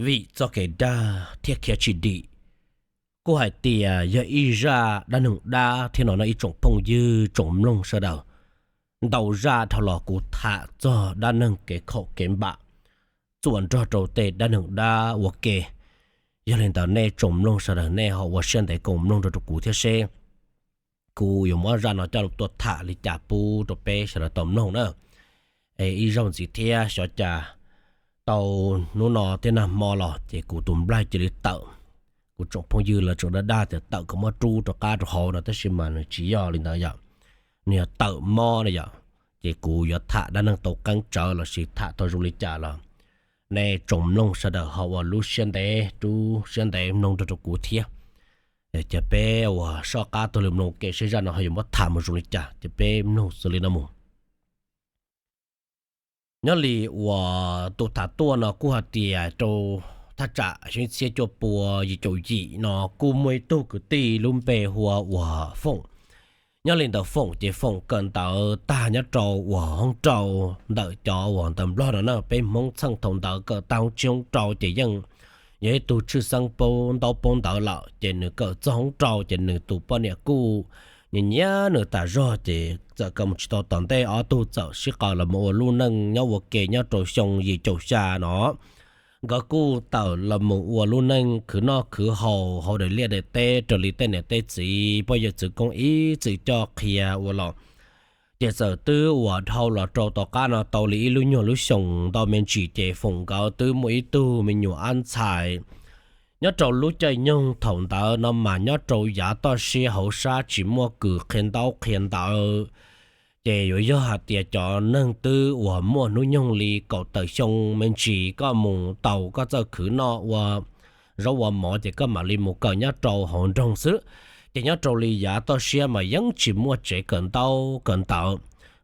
vim txoj kev dag thiaj khiav tsis dim. Kuj hais tias yog ib zaj dab neeg dab thiab no no ib tsoom phooj ywg tsoom mloog sawv daws. Ntau zaj dhau los kuv tham txog dab neeg kev khaum kev npam, txuas nrog rau tej dab neeg dab ua ke. Yog li ntawd nej tsoom mloog sawv daws nej ho ua siab ntev koom mloog rau rau kuv thiab seb kuv yuav muab zaj no coj los tuaj tham li cas pub rau peb sawv daws tau mloog na. Es ib zaug ntxiv thiab xyov cas tau hnub no thiab nag hmo los ces kuv tus nplaig cia li tawm. Kuv tsoom phooj ywg lawv tseem dag dag tias tawm kom muab rub rov qab rau hauv no tab sis mas nws tsis yog li ntawd yom, nws yog tawm mob na yom. Ces kuv yuav tham dab neeg tau qeeb tsawv lossis tham tau zoo li cas los nej tsoom mloog sawv daws ho ua lub siab ntev rub siab ntev mloog rau rau kuv thiab. Ces peb uas soj qab taug lw mloog ua ke seb zaj no ho yuav muab tham mus zoo li cas ces peb mloog xws li no mus. Nyob li uas tus tham tuaj no kuj hais tias rau thaj tsam xyoo ib txhiab cuaj pua yim caum yim no kuj muaj ib tug kwv tij lub npe hu ua Foom. Nyob li ntawd Foom ces Foom kawm ntawv tag nyob rau uas hoob rau ntawm cov uas ntawv Nplog no na, peb Hmoob txheej thaum ntawd kawm tag hoob tsib hoob rau ces yeej yog ib tug tshwj xeeb paub ntaub paub ntawv lawm ces nws kawm txog hoob rau ces nws tus poj niam kuj nyiam nyiam nws tas zog ces txawm kawm mus tsis tau tom ntej ob tug txawm sib qaws los mus ua lub neej nyob ua ke nyob rau xyoo yim caum xya no. Nkawd kuj tawm los mus ua lub neej khwv noj khwv haus hauv daim liaj daim teb raws li tej niam tej txiv poj yawm txwv koob ib txwm coj qhia ua los. Ces txawm twb uas dhau los rau tom qab no tau li ib lub nyuag lub xyoo ntau me ntsis ces Foom nkawd twb muaj ib tug me nyuam ab ntxhais. Nyob rau lub caij nyoog thaum ntawd no mas nyob rau yav toj siab hauv sab tsis muaj kws qhia ntaub qhia ntawv. Ces yuav yog hais tias cov neeg twb uas muaj hnub nyoog li kaum tawm xyoo me ntsis koj mus taus koj txawj khwv noj ua zaub ua mov ces koj mam li mus kawm nyob rau hauv nroog xwb. Ces nyob rau li yav toj siab mas yeej tsis muaj tsev kawm ntaub kawm ntawv.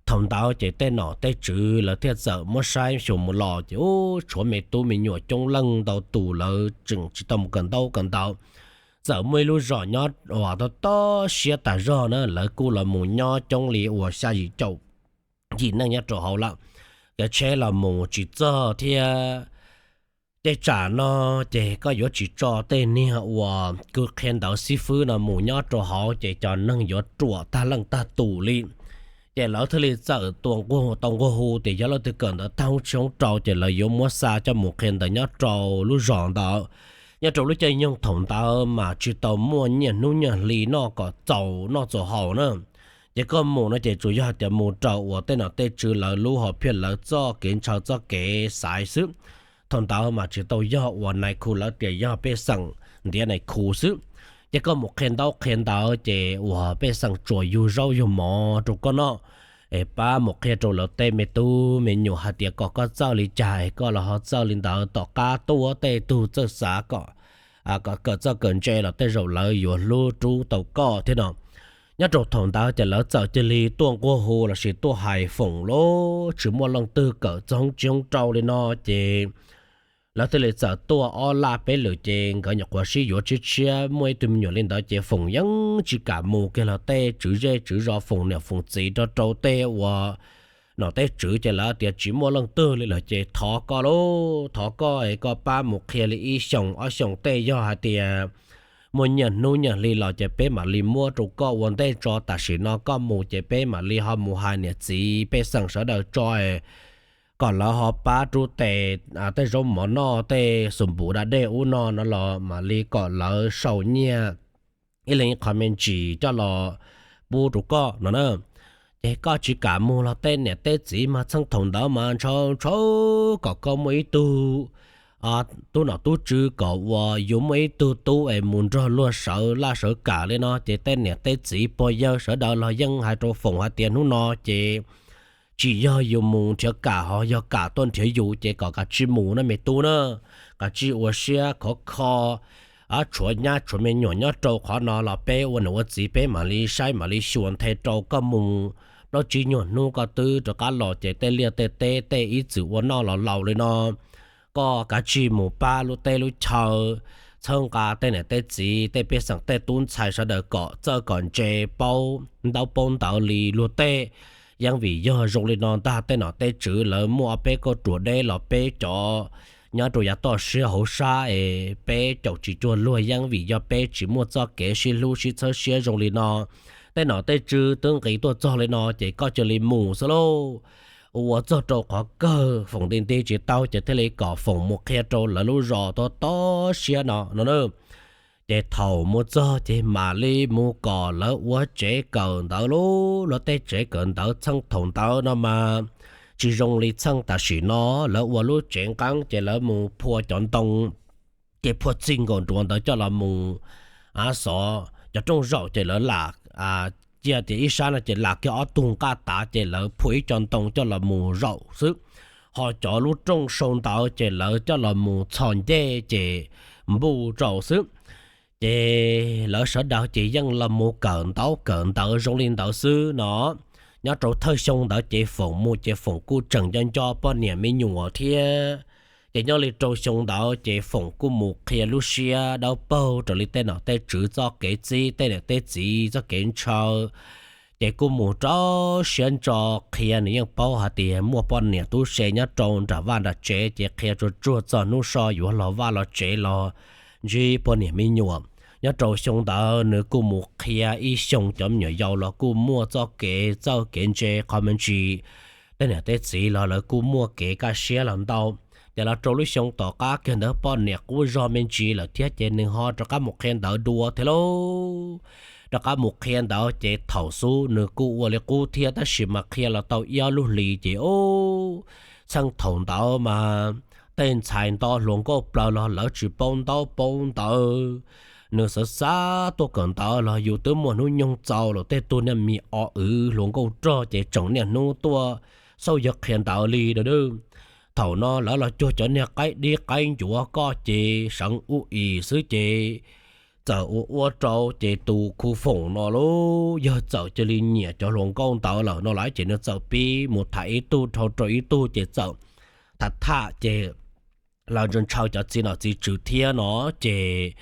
Thaum ntawd ces tej nom tej tswv lawv thiaj txawm muab saib xyuas mus los ces ub tshuav me tub me nyuam coob leej ntau tus lawv tseem tsis tau mus kawm ntaub kawm ntawv. Txawm muaj ib lub zos nyob uas toj toj siab tas zog na lawv kuj los mus nyob coob li uas xya yim caum yim neej nyob rau hauv lawm. Kev tsheb los mus tsis txog thiab. Tej tsam no ces koj yuav tsis tso tej niag uas kws qhia ntawv xib fwb no mus nyob rau hauv ces cov neeg yuav ruam tag leej tag tus li. Ces lawv thiaj li txawm tua nquag tau nquag hu tias yog leej twg kawm ntawv tag hoob tsib hoob rau ces lawv yuav muab xa coj mus qhia ntawv nyob rau lub zos ntawd. Nyob rau lub caij nyoog thaum ntawd mas tsis tau muaj nyiaj hnub nyiaj hli noj kom txaus noj txaus haus na. Ces koj mus no ces tsuas yog tias mus raws uas tej nom tej tswv lawv lub hom phiaj lawv txoj kev ntshaw txoj kev xaiv xwb. Thaum ntawd mas tsis tau yog uas nais khu lawv tias yog pej xeem ntiav nais khu xwb. Ces koj mus qhia ntaub qhia ntawv ces uas pej xeem tsuas yug zaub yug mov rau koj noj, es pab mus qhia rau lawv tej me tub me nyuam hais tias kom koj txawj li cas es koj los ho txawj li ntawd, tom qab tuaj tej tug txawj xav kom kawm txawj kawm ntse los tej zaum lawv yuav hlub rub tau koj thiab no. Nyob rau thaum ntawd ces lawv txawm cia li tuaj nquag hu lossis tuaj hais Foom lawm, tsis muaj leej twg kawm txog hoob tsib hoob rau li no ces lawv thiaj li txawm tuaj ob laj peb lwm ces nkawd nyuam qhuav sib yuav tshiab tshiab muaj ib tug me nyuam li ntawd ces Foom yeej tsis kam mus kiag los tej tswv zej tswv zos Foom niam Foom txiv rau rau tej uas nom tej tswv ces lawv tias tsis muaj leej twg li lawm ces thov koj lauj, thov koj es koj pab mus qhia li ib xyoos ob xyoos tej yog hais tias muaj nyiaj hnub nyiaj hli los ces peb mam li muab rau koj ua ntej tso, tam sim no koj mus ces peb mam li ho mus hais niam txiv pej xeem sawv daws tso kom lawv ho pab rub tes tej zaub mov noj, tej xus npum da dej ub no no los mam li kom lawv sau nyiaj ib leeg ib qho me ntsis coj los pub rau koj no na. Ces koj tsis kam mus los tej niam tej txiv mas txheej thaum ntawd mas ntshaw ntshaw kom koj muaj ib tug tub nom tub tswv kom uas yus muaj ib tug tub es mus nrog luag sawv laj sawv kam li no ces tej niam tej txiv pog yawg sawv daws los yeej hais rau Foom hais tias hnub no ces tsis yog yus mus nrhiav kam ho yog kam tuaj nrhiav yus ces kom kav tsij mus na me tub na, kav tsij ua siab khov kho, tshuav nyab tshuav me nyuam nyob rau qhov no los peb ua niam ua txiv peb mam li saib mam li xyuas nthe rau koj mus. Plaub tsib nyuag hnub koj twb rov qab los ces tej liaj tej teb tej ib txwm ua noj los laus li no, koj kav tsij mus pab lub teb lub chaw, txhawb nqa tej niam tej txiv tej pej xeem tej tub ntxhais sawv daws kom txawj kom ntse, paub ntaub paub ntawv li luag tej. Yeej vim yog zoo li no ntag tej nom tej tswv lawv muaj ob peb kauj ruam deb los peb cov nyob rau yav toj siab hauv sab es peb caum tsis cuag luag yeeb vim yog peb tsis muaj txoj kev sib hlub sib txhawb siab zoo li no. Tej nom tej tswv twb nqis tuaj txog li no ces koj cia li mus xwb lauj. Ua txog rau qhov kawg Foom nti nti tsis tau ces thiaj li kom Foom mus qhia rau lawv lub zos toj toj siab no no na. Ces thaum mus txog ces mam li mus kom lawv ua tsev kawm ntawv lauj. Lawv tej tsev kawm ntawv txheej thaum ntawd no mas tsis zoo li txheej tam sim no. Lawv ua lub tsev nqeeb ces lawv mus phua cov ntoo, ces phua txij nkaus nruav ntawd coj los mus xov cov rooj zaum ces lawv lam cia tias ib sab no ces lam kiag ob tug nqaj tav ces lawv phua ib co ntoo coj los mus zaum xwb. Ho cov lub rooj sau ntawd ces lawv coj los mus txhos ncej ces npuj rau xwb. Ces lawv sawv daws ces yeej los mus kawm ntaub kawm ntawv zoo li ntawd xwb no. Nyob rau thawj xyoo ntawd ces Foom mus ces Foom kuj tseem nco nco poj niam me nyuam thiab. Ces nyob li rau xyoo ntawd ces Foom kuj mus qhia lub siab dawb paug raws li tej nom tej tswv txoj kev txib, tej niam tej txiv txoj kev ntshaw. Ces kuj mus rau siab ntso qhia, nws yeej paub hais tias muaj poj niam tub se nyob rau nram vaj nram tsev, ces qhia tsuag tsuag txog hnub so yuav los vaj los tsev los ntsib poj niam me nyuam. Nyob rau xyoo ntawd nws kuj mus qhia ib xyoo, cov me nyuam yaus los kuj muaj txoj kev txawj kev ntse qhov me ntsis. Tej niam tej txiv los lawv kuj muaj kev kaj siab los ntau. Ces los rau lub xyoo tom qab kiag ntawd poj niam qub zog me ntsis lawm thiab ces nws ho rov qab mus qhia ntawv dua thiab lauj. Rov qab mus qhia ntawv ces thaum xub nws kuj ua li qub thiab tab sis mas qhia los tau ib ob lub hlis ces ub, txheej thaum ntawd mas tej ntxhais nto hluas nkauj plaws los lawv tsis paub ntaub paub ntawv. Nws xav xav tuaj kawm ntawv los yus twb muaj hnub nyoog txaus los tej tug niag mis o wv hluas nkauj rog ces tseem niaj hnub tuaj xauj yawg qhia ntawv li a. Thaum no lawv los cuag cov niag qaib dib qaib ncuav koj ces seev ub i xwb ces txawm ua ua rau ces tus Khu Foom no lauj, yawg txawm cia li nyiam cov hluas nkauj ntawd lawm no lawm ces nws txawm pib mus tham ib tug dhau rau ib tug ces txawm tham tham ces lawv ntshaw ntshaw cov txiv nom txiv tswv thiab no ces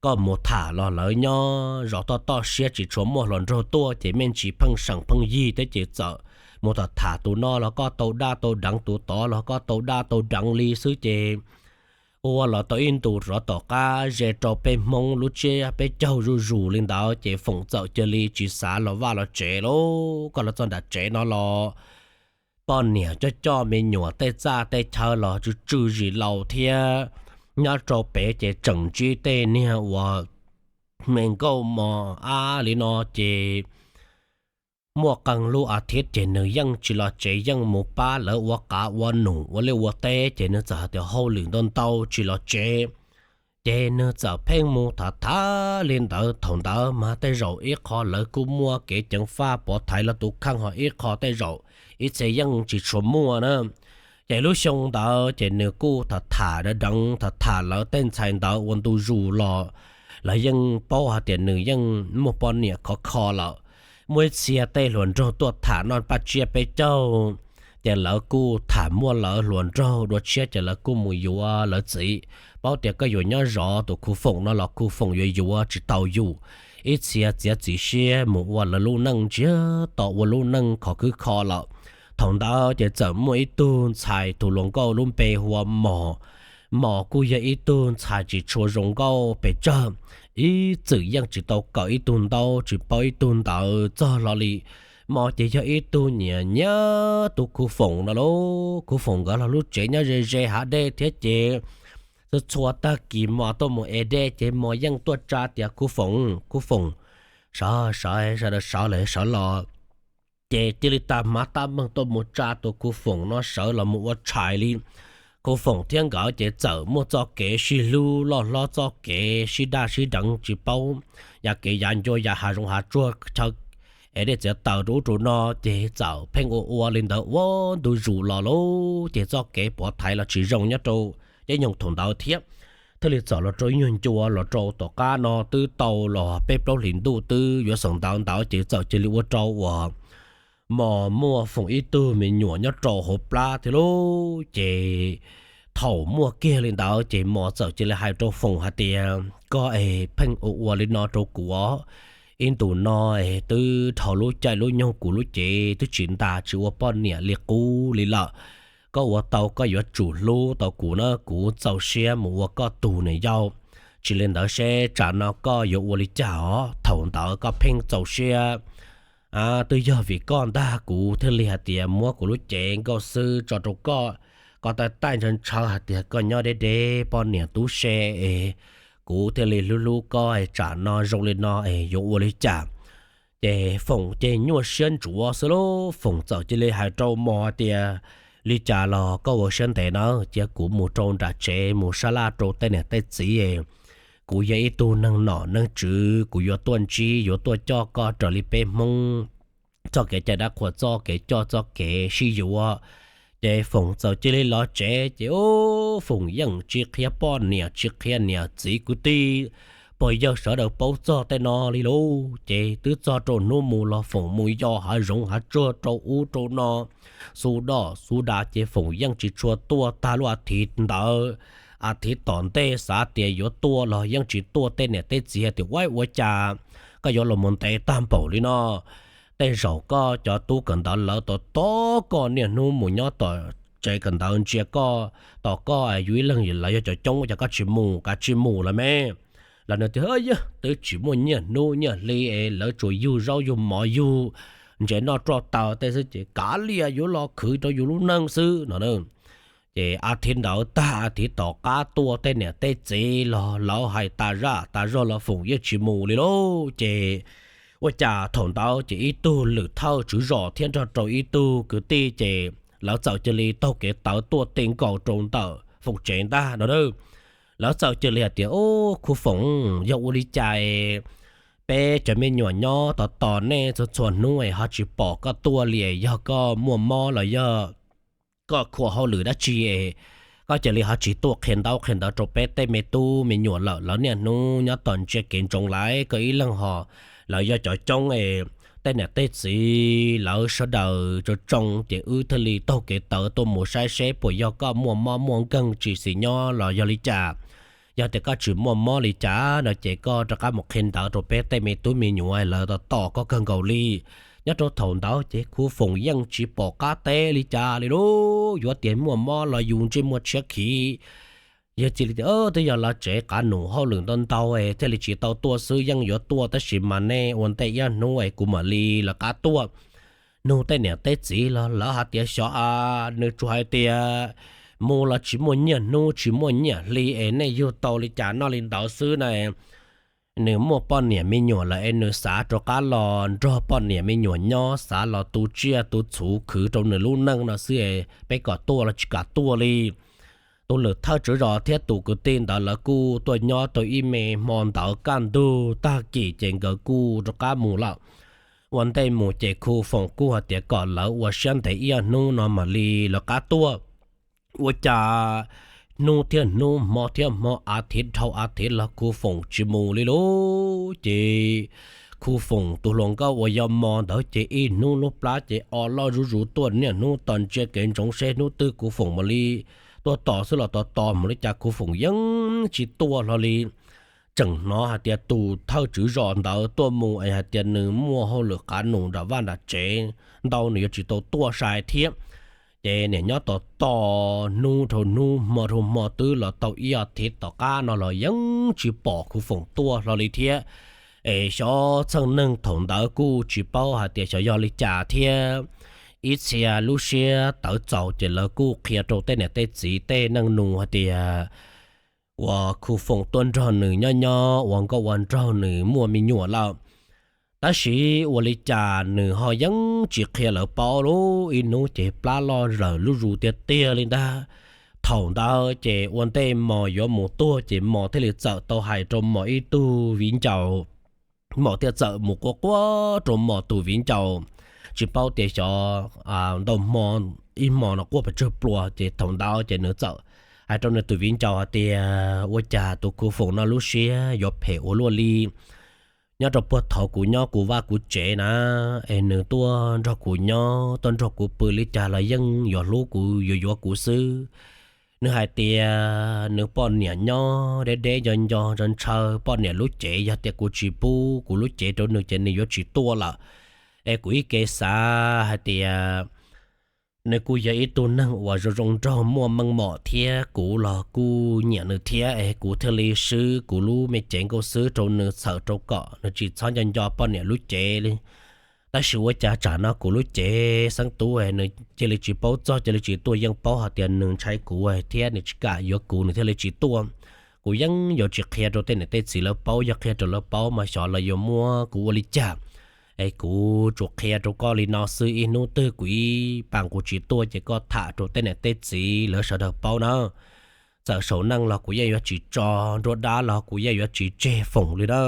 koj mus tham los lawv nyob zov toj toj siab tsis tshua muaj hluas nraug tuaj ces me ntsis pheej seem pheej yig thiab ces txawm mus tham tham tus no los koj tau dab tau deev, tus tod los koj tau dab tau deev li xwb ces ua los tau ib ntus rov tom qab ze rau peb Hmoob lub tsiab peb caug zuj zus li ntawd ces Foom txawm cia li tsis xav los vaj los tsev lauj. Koj los txog nram tsev no los poj niam coj coj me nyuam tej txaj tej chaw los tsw tsw zis laus thiab. Nyob rau pem ces tseem ntsib tej niag uas me nkauj mos ab li no ces muaj qee lub as thiv ces nws yeej tsis los tsev, yeej mus pab lawv ua qav ua num ua liaj ua teb ces nws txawm hais tias hauj lwm ntau ntau tsis los tsev. Ces nws txawm pheej mus tham tham li ntawd. Thaum ntawd mas tej zaum ib qho lawv kuj muaj kev ceev faj pov thaiv lawv tus kheej, ho ib qho tej zaum ib txhia yeej tsis tshua muaj na. Ces lub xyoo ntawd ces nws kuj tham tham deev deev tham tham lawv tej ntxhais ntawd ua ntu zus los lawv yeej paub hais tias nws yeej muaj poj niam khov kho lawm. Muaj ib txhia tej hluas nraug tuaj tham noj paj tsiab peb caug, ces lawv kuj tham muaj lawv hluas nraug dua tshiab ces lawv kuj mus yuav lawv txiv. Paub tias koj yuav nyob zov tus Khu Foom no los Khu Foom yuav yuav tsis tau yus. Ib txhia txiav txim siab mus ua lawv lub neej ntsiag to ua lub neej khov khwb kho lawm. Thaum ntawd ces txawm muaj ib tug ntxhais tus hluas nkauj lub npe hu ua Mos. Mos kuj yog ib tug ntxhais tsis tshua zoo nkauj pes tsawg, ib txwm yeej tsis tau kawm ib tug ntaub tsis paub ib tug ntawv txog hlo li. Mos ces yog ib tug nyiam nyiam tus Khu Foom no lauj. Khu Foom nkawd los lub tsev nyob ze ze hav dej thiab ces txhua txhua tag kis Mos tuaj mus ev dej ces Mos yeej tuaj tsa tias Khu Foom, Khu Foom, sawv sawv sawv daws sawv lawm sawv los. Ces cia li tag hmab tab meeg tuaj mus tsa tus Khu Foom no sawv los mus ua tshais li. Khu Foom thiab nkawd ces txawm muaj txoj kev sib hlub loj hlob, txoj kev sib daj sib deev tsis paub yav kev yav ncua yav hav zoov hav tsuag chaw es dej txiav taws rau ub rau no, ces txawm pheej ua ua li ntawd ua ntu zus los lauj. Ces txoj kev pov thaiv los tsis zoo nyob rau caij nyoog thaum ntawd thiab. Thiaj li txawm los rau ib nyuag ncua los rau tom qab no twb tau los peb plaub hlis ntuj twb yuav xeem ntawv ntawd ces txawm cia li ua rau uas Mos muaj Foom ib tug me nyuam nyob rau hauv plab thiab lauj. Ces thaum muaj kiag li ntawd ces Mos txawm cia li hais rau Foom hais tias, koj es pheej ua ua li no rau kuv os. Ib ntus no es twb dhau lub caij lub nyoog kuv lub cev twb tsis ntas tsis ua poj niam li qub li lawm. koj ua tau koj yuav tsum hlub tau kuv na, kuv txaus siab mus ua koj tug niam yau. Tsis li ntawd seb tsam no koj yuav ua li cas os. Thaum ntawd koj pheej txaus siab, twb yog vim koj ntag kuv thiaj li hais tias muab kuv lub cev nkauj xwb tso rau koj, koj taij taij ntshaw ntshaw hais tias koj nyob deb deb poj niam tub se es kuv thiaj li hlub hlub koj es tsam no zoo li no es yuav ua li cas. Ces Foom ces nyuaj siab ntsuav xwb lauj. Foom txawm cia li hais rau Mos tias, li cas los koj ua siab ntev nawb, cia kuv mus rau nram tsev mus sab laj rau tej niam tej txiv. Kuv yog ib tug neeg nom neeg tswv, kuv yuav tuaj ntsib yuav tuaj coj koj raws li peb Hmoob txoj kev cai dab qhuas, txoj kev coj, txoj kev sib yuav. Ces Foom txawm cia li los tsev ces ub, Foom yeej tsis qhia poj niam tsis qhia niam txiv kwv tij, pog yawg sawv daws paub txog tej no li lauj. Ces twb txog rau hnub mus los Foom mus yos hav zoov hav tsuag rau ub rau no, xu doj xu dav ces Foom yeej tsis tshua tuaj. Tag lub a thiv ntawd, a thiv tom ntej xav tias yuav tuaj los yeej tsis tuaj. Tej niam tej txiv hais tias, ua, ua cas koj yuav los mus ntev tag npaum li no? Tej zaum koj cov tub kawm ntawv lawv tos tos koj niaj hnub mus nyob tom tsev kawm ntawv ntsia koj, tos koj yus ib leeg, lawv yog cov coob, ua cas koj tsis mus, kav tsij mus lawm me. Los nws tias, yog twb tsis muaj nyiaj hnub nyiaj hli es lawv tsuas yug zaub yug mov yug ntses noj roj taw tej xwb ces kav liam yuav los khwv rau yus lub neej xwb no. Ces a thiv ntawd tag a thiv tom qab tuaj tej niam tej txiv los lawv hais tas zaj tas zog los Foom yeej tsis mus li lauj. Ces ua cas thaum ntawd ces ib tug lwm thawj tswv zos thiab nrog rau ib tug kwv tij ces lawv txawm cia li taug kev tawv tuaj ti nkaus rau ntawm Foom tsev ntag no. Lawv txawm cia li hais tias, ub, Khu Foom, yog ua li cas peb cov me nyuam nyob tos tos nej txhua txhua hnub es ho tsis pom koj tuaj li, yog koj muaj mob los yog koj khuam hauj lwm dab tsi es koj cia li ho tsis tuaj qhia ntaub qhia ntawv rau peb tej me tub me nyuam lawm? Lawv niaj hnub nyob tos ntsia kev ntsoov lawm, koj ib leeg ho, lawv yog cov coob es tej niam tej txiv lawv sawv daws tsoo tsoo ces wb thiaj li taug kev tawv tuaj mus saib seb puas yog koj muaj mob muaj nkeeg tsis xis nyob los yog li cas. Yog tias koj tsis muaj mob li cas no ces koj rov qab mus qhia ntawv rau peb tej me tub me nyuam, lawv tos tos koj kawg nkaus li. Nyob rau thaum ntawd ces Khu Foom yeej tsis pom qab teb li cas li lauj. Yuav tias muaj mob los yus ntsej muag tshiab khiv. Yog cia li tias, twb yog lawv tsev qav num hauj lwm ntau ntau es thiaj li tsis tau tuaj xwb, yeej yuav tuaj tab sis mas nej ua ntej ib hnub es kuv mam li lawv qab tuaj. Nug tej niam tej txiv los lawv hais tias, xyov a, nws tsuas hais tias mus los tsis muaj nyiaj hnub tsis muaj nyiaj hli es nej yug tau li cas noj li ntawd xwb na. Nws muaj poj niam me nyuam lawm es nws xav rov qab los nrog poj niam me nyuam nyob, xav los tu tsiaj tu txhuv khwv rau nws lub neej no xwb es peb kom tuaj los tsis kam tuaj li. Tus lwm thawj tswv zos thiab tus kwv tij ntawd lawv kuj tuaj nyob tau ib me hmo ntawd kaj ntug tag kis ces nkawd kuj rov qab mus lawm. Ua ntej mus ces Khu Foom kuj hais tias kom lawv ua siab ntev ib hnub no mam li lawv qab tuaj. Ua cas hnub thiab hnub, hmo thiab hmo, a thiv dhau a thiv los Khu Foom tsis mus li lauj. Ces Khu Foom tus hluas nkauj uas yog Mos ntawd ces ib hnub lub plab ces o loj zuj zus tuaj niaj hnub tos ntsia kev ntsoov seb hnub twg Khu Foom mam li tuaj tos xwb los tos tos mus li cas Khu Foom yeej tsis tuaj hlo li. Tseem hnov hais tias tus thawj tswv zos ntawd tuaj mus es hais tias nws muaj hauj lwm qav num nram vaj nram tsev ntau, nws yuav tsis tau tuaj sai thiab. Ces niam nyob tos tos hnub dhau hnub, hmo dhau hmo, twb los tau ib a thiv tom qab no los yeej tsis pom Khu Foom tuaj hlo li thiab. Es xyov txheej neeg thaum ntawd kuj tsis paub hais tias xyov yog li cas thiab. Ib txhia lub siab tawv txaus ces lawv kuj qhia rau tej niam tej txiv tej neej nus hais tias uas Khu Foom tuaj nrog nws nyob nyob ua nkauj ua nraug, nws muaj me nyuam lawm. Tab sis ua li cas nws ho yeej tsis qhia lawv paub lauj. Ib hnub ces plab loj lawm zuj zus tiag tiag li ntag. Thaum ntawd ces ua ntej Mos yuav mus tuag ces Mos thiaj li txawm tau hais rau Mos ib tug viv ncaus. Mos thiaj txawm mus quaj quaj rau Mos tus viv ncaus, tsis paub tias xyov ntau hmo, ib hmo no quaj pes tsawg pluas. Ces thaum ntawd ces nws txawm hais rau nws tus viv ncaus hais tias, ua cas tus Khu Foom no lub siab yuav phem ua luaj li. Nyob rau puag thaum kuv nyob kuv vaj kuv tsev na, es nws tuaj nrog kuv nyob tuaj nrog kuv pw li cas los yeej yuav hlub kuv yuav yuav kuv xwb. Nws hais tias nws poj niam nyob deb deb nco nco ntshaw ntshaw poj niam lub cev, yog tias kuv tsis pub kuv lub cev rau nws ces nws yuav tsis tuaj lawm. Es kuv ib ke xav hais tias nws kuj yog ib tug neeg uas zoo zoo nraug muaj meej mom thiab kuv los kuj nyiam nws thiab es kuv thiaj li swb kuv lub me cev nkauj xwb rau nws txhawm rau kom nws tsis txhob nco nco poj niam lub cev li. Tab sis ua cas tsam no kuv lub cev xeeb tub nws cia li tsis paub txog, cia li tsis tuaj, yeej paub hais tias nws ntshai kuv thiab nws tsis kam yuav kuv nws thiaj li tsis tuaj. Kuv yeej yuav tsis qhia rau tej niam tej txiv lawv paub, yog qhia rau lawv paub mas xyov lawv yuav muab kuv ua li cas. Es kuv tsuas qhia rau koj li no xwb, ib hnub twg kuv ib pas kuv tsis tuaj ces koj tham rau tej niam tej txiv lawv sawv daws paub na. Txawm saum neej los kuv yeej yuav tsis tso, nruab dab los kuv yeej yuav tsis tseg Foom li na.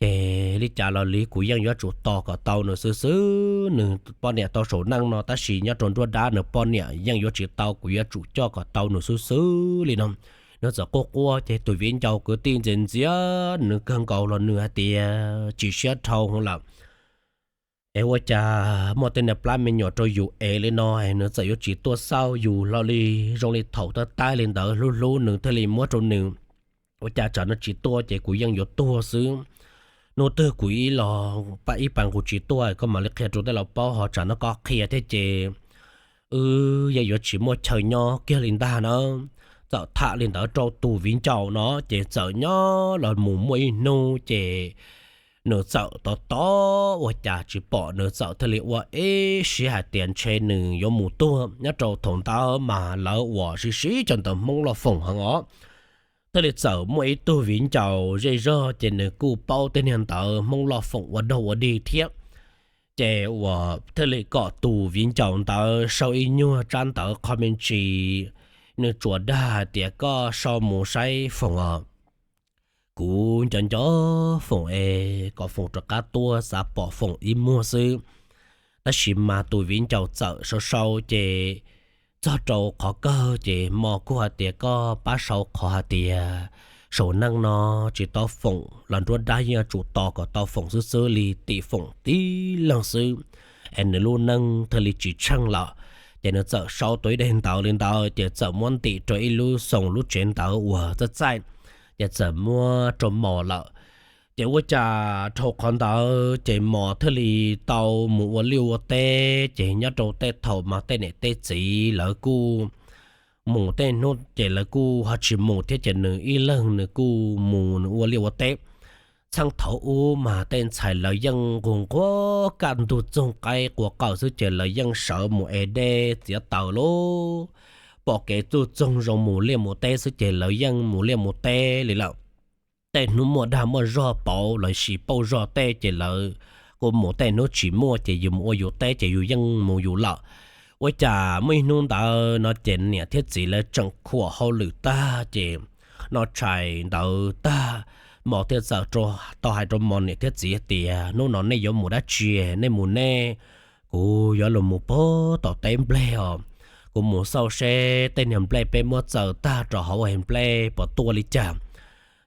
Ces li cas los li kuv yeej yuav tsum tos kom tau nws xwb xwb. Nws poj niam tau saum neej no tab sis nyob rau nruab dab nws poj niam yeej yuav tsis tau, kuv yuav tsum coj kom tau nws xwb xwb li no. Nws txawm quaj quaj ces tus viv ncaus kwv tij ntxias ntxias nws kawg nkaus los nws hais tias tsis siab dhau lawm. Es ua cas muaj tej niag plab me nyuam rau yus es li no es nws txawm yuav tsis tuaj xauj yus hlo li, zoo li thaum tab tab li ntawd hlub hlub nws thiaj li muab rau nws. Ua cas tsam no tsis tuaj ces kuv yeej yuav tuag xwb. Hnub twg kuv ib los ib pas kuv tsis tuaj koj mam li qhia rau tej laus paub, ho tsam no koj qhia thiab ces wb yeej yuav tsis muaj chaw nyob kiag li ntag na. Txawm tham li ntawd rau tus viv ncaus no ces txawm nyob los mus muaj ib hnub ces nws txawm tos tos ua cas tsis pom, nws txawm thiaj li ua ib siab hais tias ntshe nws yuav mus tuag. Nyob rau thaum ntawd mas lawv uas sib sib cov ntawv Hmoob Loj Foom heev os, thiaj li txawm muaj ib tug viv ncaus zej zog ces nws kuj paub tej niag ntawv Hmoob Loj Foom ua dog ua dig thiab. Ces uas thiaj li kom tus viv ncaus ntawd sau ib nyuag tsab ntawv qho me ntsis, nws tsuas dag hais tias koj sau mus saib Foom os. Kuv nco nco Foom es kom Foom rov qab tuaj xav pom Foom ib muag xwb. Tab sis mas tus viv ncaus txawm sau sau ces txog rau qhov kawg ces Mos kuj hais tias koj pab sau qhov hais tias saum neej no tsis tau Foom los nruab dab yeej yuav tsum tos kom tau Foom xwb xwb li, tim Foom tib leeg xwb es nws lub neej thiaj li tsis tsheej lawm. Ces nws txawm sau tau ib daim ntawv li ntawd ces txawm muab ntim rau ib lub xoo lub tsev ntawv uas txaij txaij, ces txawm muab rau Mos lawm. Ces ua cas dhau qhov ntawd ces Mos thiaj li tau mus ua liaj ua teb, ces nyob rau tej thaum mas tej niam tej txiv lawv kuj mus tej hnub ces lawv kuj ho tsis mus thiab ces nws ib leeg nws kuj mus nws ua liaj ua teb. Txheej thaum ub mas tej ntxhais lawv yeej nquag nquag kaj ntug txoog qaib qua qawm xwb ces lawv yeej sawv mus ev dej txiav taws lauj, pom kev txuj txoog zoo mus liaj mus teb xwb ces lawv yeej mus liaj mus teb li lawm. Tej hnub muaj dag muaj zog pauv los sis pauj zog tej ces lawv kuj mus, tej hnub tsis muaj ces yus mus ua yus teb ces yus yeej mus yus lawm. Ua cas muaj ib hnub ntawd no ces niam thiab txiv lawv tseem khuam hauj lwm tag ces noj tshais ntawd tag, Mos thiaj txawm tau hais rau Mos niam thiab txiv tias hnub no nej yuav mus dab tsi? Nej mus nej, kuv yuav los mus pag tom teb nplej os. Kuv mus xauj seb tej niag nplej peb muab txaws tag rau hauv es nplej puas tuaj li cas.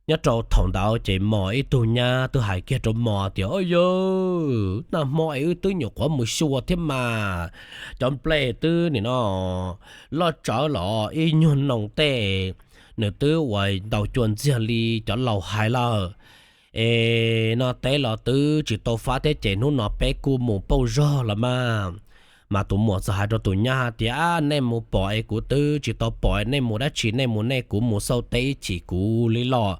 Nyob rau thaum ntawd ces Mos ib tug nyab twb hais kiag rau Mos tias, Au yawg, nag hmo es wb twb nyuam qhuav mus xyuas thiab mas, cov nplej twb nim no loj tsawv los ib nyuag noo tej, nws twb ua ntaus cua ntxiag li cov laus hais lawm. Es no teb los twb tsis tau fab thiab ces hnub no peb kuj mus pauj zog los mas. Mas tus muam txawm hais rau tus nyab tias, Nej mus pom es kuv twb tsis tau pom, nej mus dab tsi nej mus nej, kuv mus xauj teb ib chim kuv li los.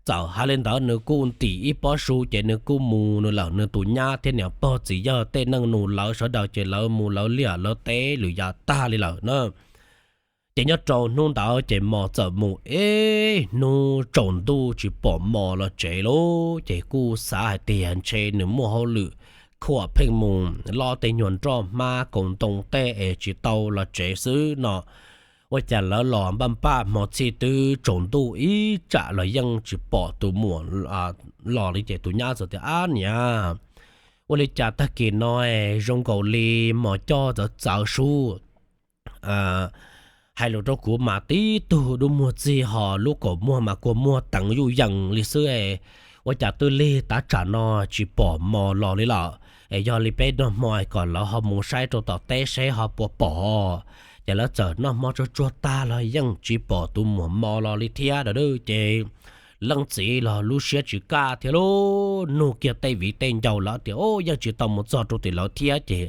Txawm hais li ntawd nws kuj ntim ib pob su ces nws kuj mus nws lawm, nws tus nyab thiab niam pog txiv yawg tej neej nus lawv sawv daws ces lawv mus lawv liaj lawv teb lwm yam tag li lawm na. Ces nyob rau hnub ntawd ces Mos txawm mus ib hnub tsaus ntuj tsis pom Mos los tsev lauj, ces kuj xav hais tias ntshe nws muaj hauj lwm khuam pheej mus loj tej nyuag nroj hmab kaus ntoo tej es tsis tau los tsev xwb no. Ua cas lawv los npaj npaj hmo txhij twb tsaus ntuj ib tsam los yeej tsis pom tus muam los li ces tus nyab txawm tias, Ab niam, ua li cas tag kis no zoo nkaus li Mos coj txawv txawv sub, hais lus rau kuv mas tib tug dub muag txig ho lub kaum muag mas kua muag teev yuj yees li xwb. Ua cas twb lig tav tsam no tsis pom Mos los li lawm? Es yog li peb noj hmo kom lawv ho mus saib rau tom teb seb ho puas pom. Ces lawv txawm noj hmo tsuag tsuag tag los yeej tsis pom tus muam Mos los li thiab. Ces leej txiv los lub siab tsis kaj thiab lauj, nug kiag tej viv tej ncaus lawv tias yeej tsis tau mus txog rau tim lawv thiab. Ces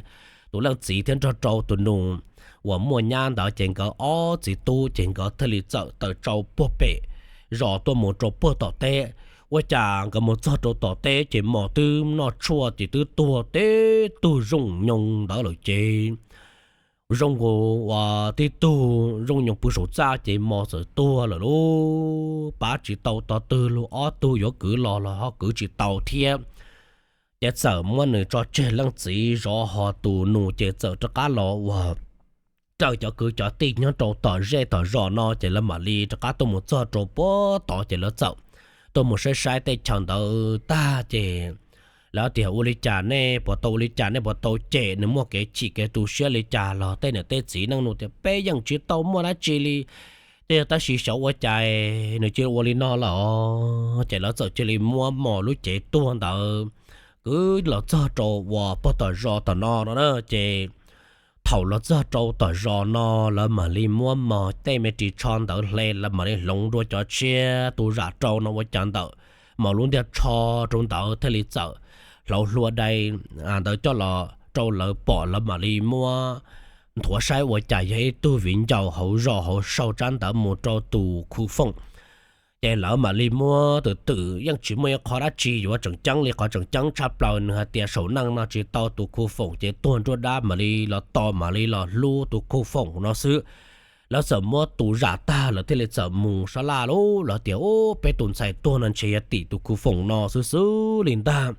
tus leej txiv thiaj nrog rau tus nus uas muaj nyab ntawd ces nkawd ob txiv tub ces nkawd thiaj li txawm tawm tsau puag pem zos tuaj mus rau puag tom teb. Ua cas nkawd mus txog rau tom teb ces mos twb noj tshuaj ces twb tuag tib tug zoo nyoos ntawd lawm ces zoo nkaus uas tib tug zoo nyoos pw saum txaj ces mos txawm tuag lawm lauj. Pab tsis tau tog twg los ob tug yuav kwv los los ho kwv tsis tau thiab. Ces txawm muab nws tso tseg leej txiv zov ho tus nus ces txawm rov qab los uas raws cov kwv cov tij nyob rau tom zej tom zos no ces lawv mam li rov qab tuaj mus txog rau puag tod ces lawv txawm tuaj mus saib saib tej chaw ntawd tag ces lawv tias ua li cas nej puas tau, ua li cas nej puas tau cem nws, muaj kev chim kev tu siab li cas los tej niam tej txiv neej nus tias peb yeej tsis tau muaj dab tsi li. Ces yog tab sis xyov ua cas nws cia li ua li no lawm. Ces lawv txawm cia li muab mos lub cev tuag ntawd kwv los txog rau uas puag tom zos tom no no na ces thaum los txog rau tom zos no lawv mam li muab mos tej me ris tsho ntawd hle, lawv mam li hloov dua cov tshiab tu zam rau no ua cas ntawm mos lub ntiag tsho rau ntawd thiaj li txawm hlauv hlua dai ntawd coj los rau lawv pom, lawv mam li muab nthuav saib ua cas yog ib tug viv ncaus hauv zos hauv sau tsab ntawd mus rau tus khu foom. Ces lawv mam li muab twm twm yeej tsis muaj ib qho dab tsi yuav tseem ceeb li, qhov tseem ceeb tshaj plaws nws hais tias saum neej no tsis tau tus khu foom ces tuag nruab dab mam li los tos mam li los hlub tus khu foom no xwb. Lawv txawm muab tu zam tag lawv thiaj li txawm mus sab laj lub, lawv tias u peb tus ntxhais tuag no ntshe yog tim tus khu foom no xwb xwb li ntag.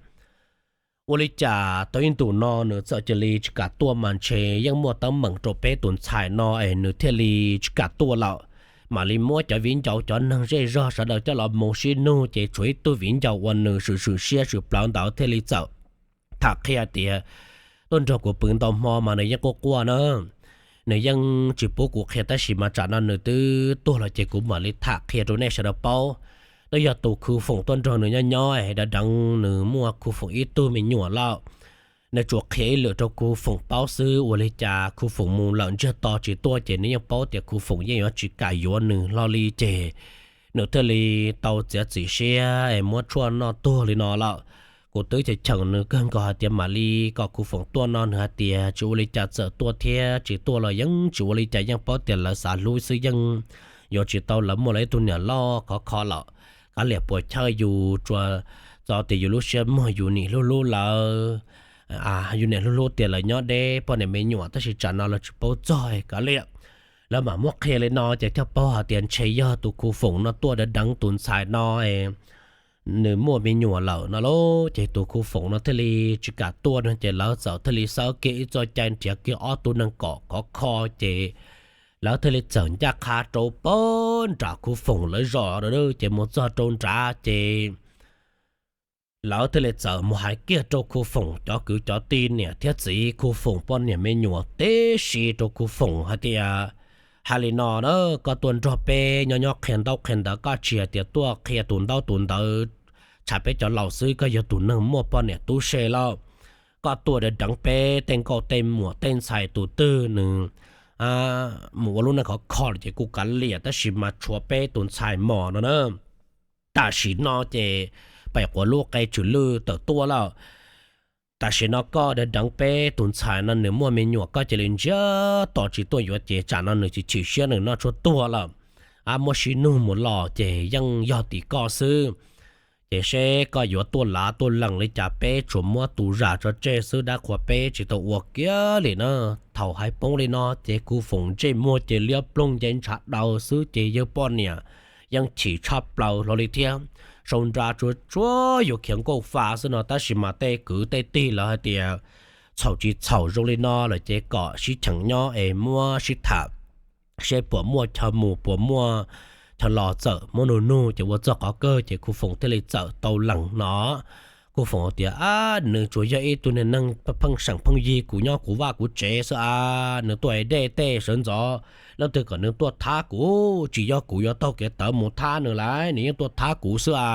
Ua li cas tau ib ntus no nws txawm cia li tsis kam tuaj mas ntshe yeej muaj teeb meem rau peb tus ntxhais no es nws thiaj li tsis kam tuaj lawm. Mam li muab cov viv ncaus cov neeg zej zog sawv daws coj los mus sib nug ces tshuav ib tug viv ncaus uas nws swm swm siab swm plawv ntawd thiaj li txawm tham qhia tias tuaj nrog kuv pw ntau hmo mas nws yeej quaj quaj na, nws yeej tsis pub kuv qhia tab sis mas tsam no nws twb tuag lawm ces kuv mam li tham qhia rau nej sawv daws paub. Twb yog tus khu foom tuaj nrog nws nyob nyob es deev deev nws muaj khu foom ib tug me nyuam lawm. Nws tsuas qhia ib lwm rau khu foom paub xwb, ua li cas khu foom mus lawm ntsiag to tsis tuaj ces nws yeej paub tias khu foom yeej yuav tsis kam yuav nws hlo li ces nws thiaj li tau txiav txim siab es muab tshuaj noj tuag li no lawm. Kuv twb cheem cheem nws kawg nkaus hais tias mam li kom khu foom tuaj no nws hais tias tsis ua li cas txawm tuaj thiab tsis tuaj los yeej tsis ua li cas, yeej paub tias lawv xav hlub xwb yeej yuav tsis tau lawv muaj lawv ib tug niam loj khov kho lawm. Kav liam puas chawj yus tsuas txo tias yus lub siab muag yus niam hlub hlub lawv, yus niam hlub hlub tias lawv nyob deb poj niam me nyuam tab sis tsam no lawv tsis paub txog kav liam. Lawv mam muab qhia li no ces thiaj paub hais tias ntshe yog tus khu foom no tuaj deev deev tus ntxhais no nws muaj me nyuam lawm no lauj. Ces tus khu foom no thiaj li tsis kam tuaj no ces lawv txawm thiaj li xawb kiag ib txoj cai nrhiav kiag ob tug neeg kom khov kho ces lawv thiaj li txawm ncaj qha rau pem nram khu foom lawv zos ces mus txog rau nrad ces lawv thiaj li txawm mus hais kiag rau khu foom cov kwv cov tij niam thiab txiv khu foom poj niam me nyuam tib si rau khu foom hais tias hais li no na, koj tuaj nrog peb nyob nyob qhia ntaub qhia ntawv koj tsis hais tias tuaj qhia tus ntaub tus ntawv tshav peb cov laus xwb, koj yog tus neeg muaj poj niam tub se lawm. Koj tuaj deev deev peb tej nkauj tej muam tej ntxhais tus twg nws mus ua lub neej khov kho lawm ces kuj kav liam tab sis mas tshuav peb tus ntxhais mos no na. Tam sim no ces pem quav lub qe tswm lwj tawm tuaj lawm. Tam sim no koj deev deev peb tus ntxhais no nws muaj me nyuam koj cia li ntsiag to tsis tuaj yuav ces tsam no nws tsis chim siab nws noj tshuaj tuag lawm. Muab sib nug mus los ces yeej yog tim koj xwb. Ces seb koj yuav tuaj lav tuaj lees li cas peb tsuas muab tus zam tso tseg xwb dab qhuas peb tsis tau ua kiag li na. Thaum hais poob li no ces khu foom ntsej muag ces liab ploog nce ntshav daws xwb ces yawg poj niam yeej chim tshaj plaws hlo li thiab. Sau nra tsuag tsuag yuav khiav nkauj fa xwb no tab sis mas tej kwv tej tij lawv hais tias txhaum tsis txhaum zoo li no lawm ces kom sib cheem nyob es muab sib tham seb puas muaj chaw mus puas muaj chaw los txawm muab nug nug ces ua txog qhov kawg ces khu foom thiaj li txawm tau lees no. Khu foom tias ab nws tsuas yog ib tug niag neeg pheej seem pheej yig kuv nyob kuv vaj kuv tsev xwb a, nws tuaj es dej tej sawv ntxov leej twg kom nws tuaj thab kuv, tsis yog kuv yuav taug kev tawv mus thab nws lauj, nws yeej tuaj thab kuv xwb a.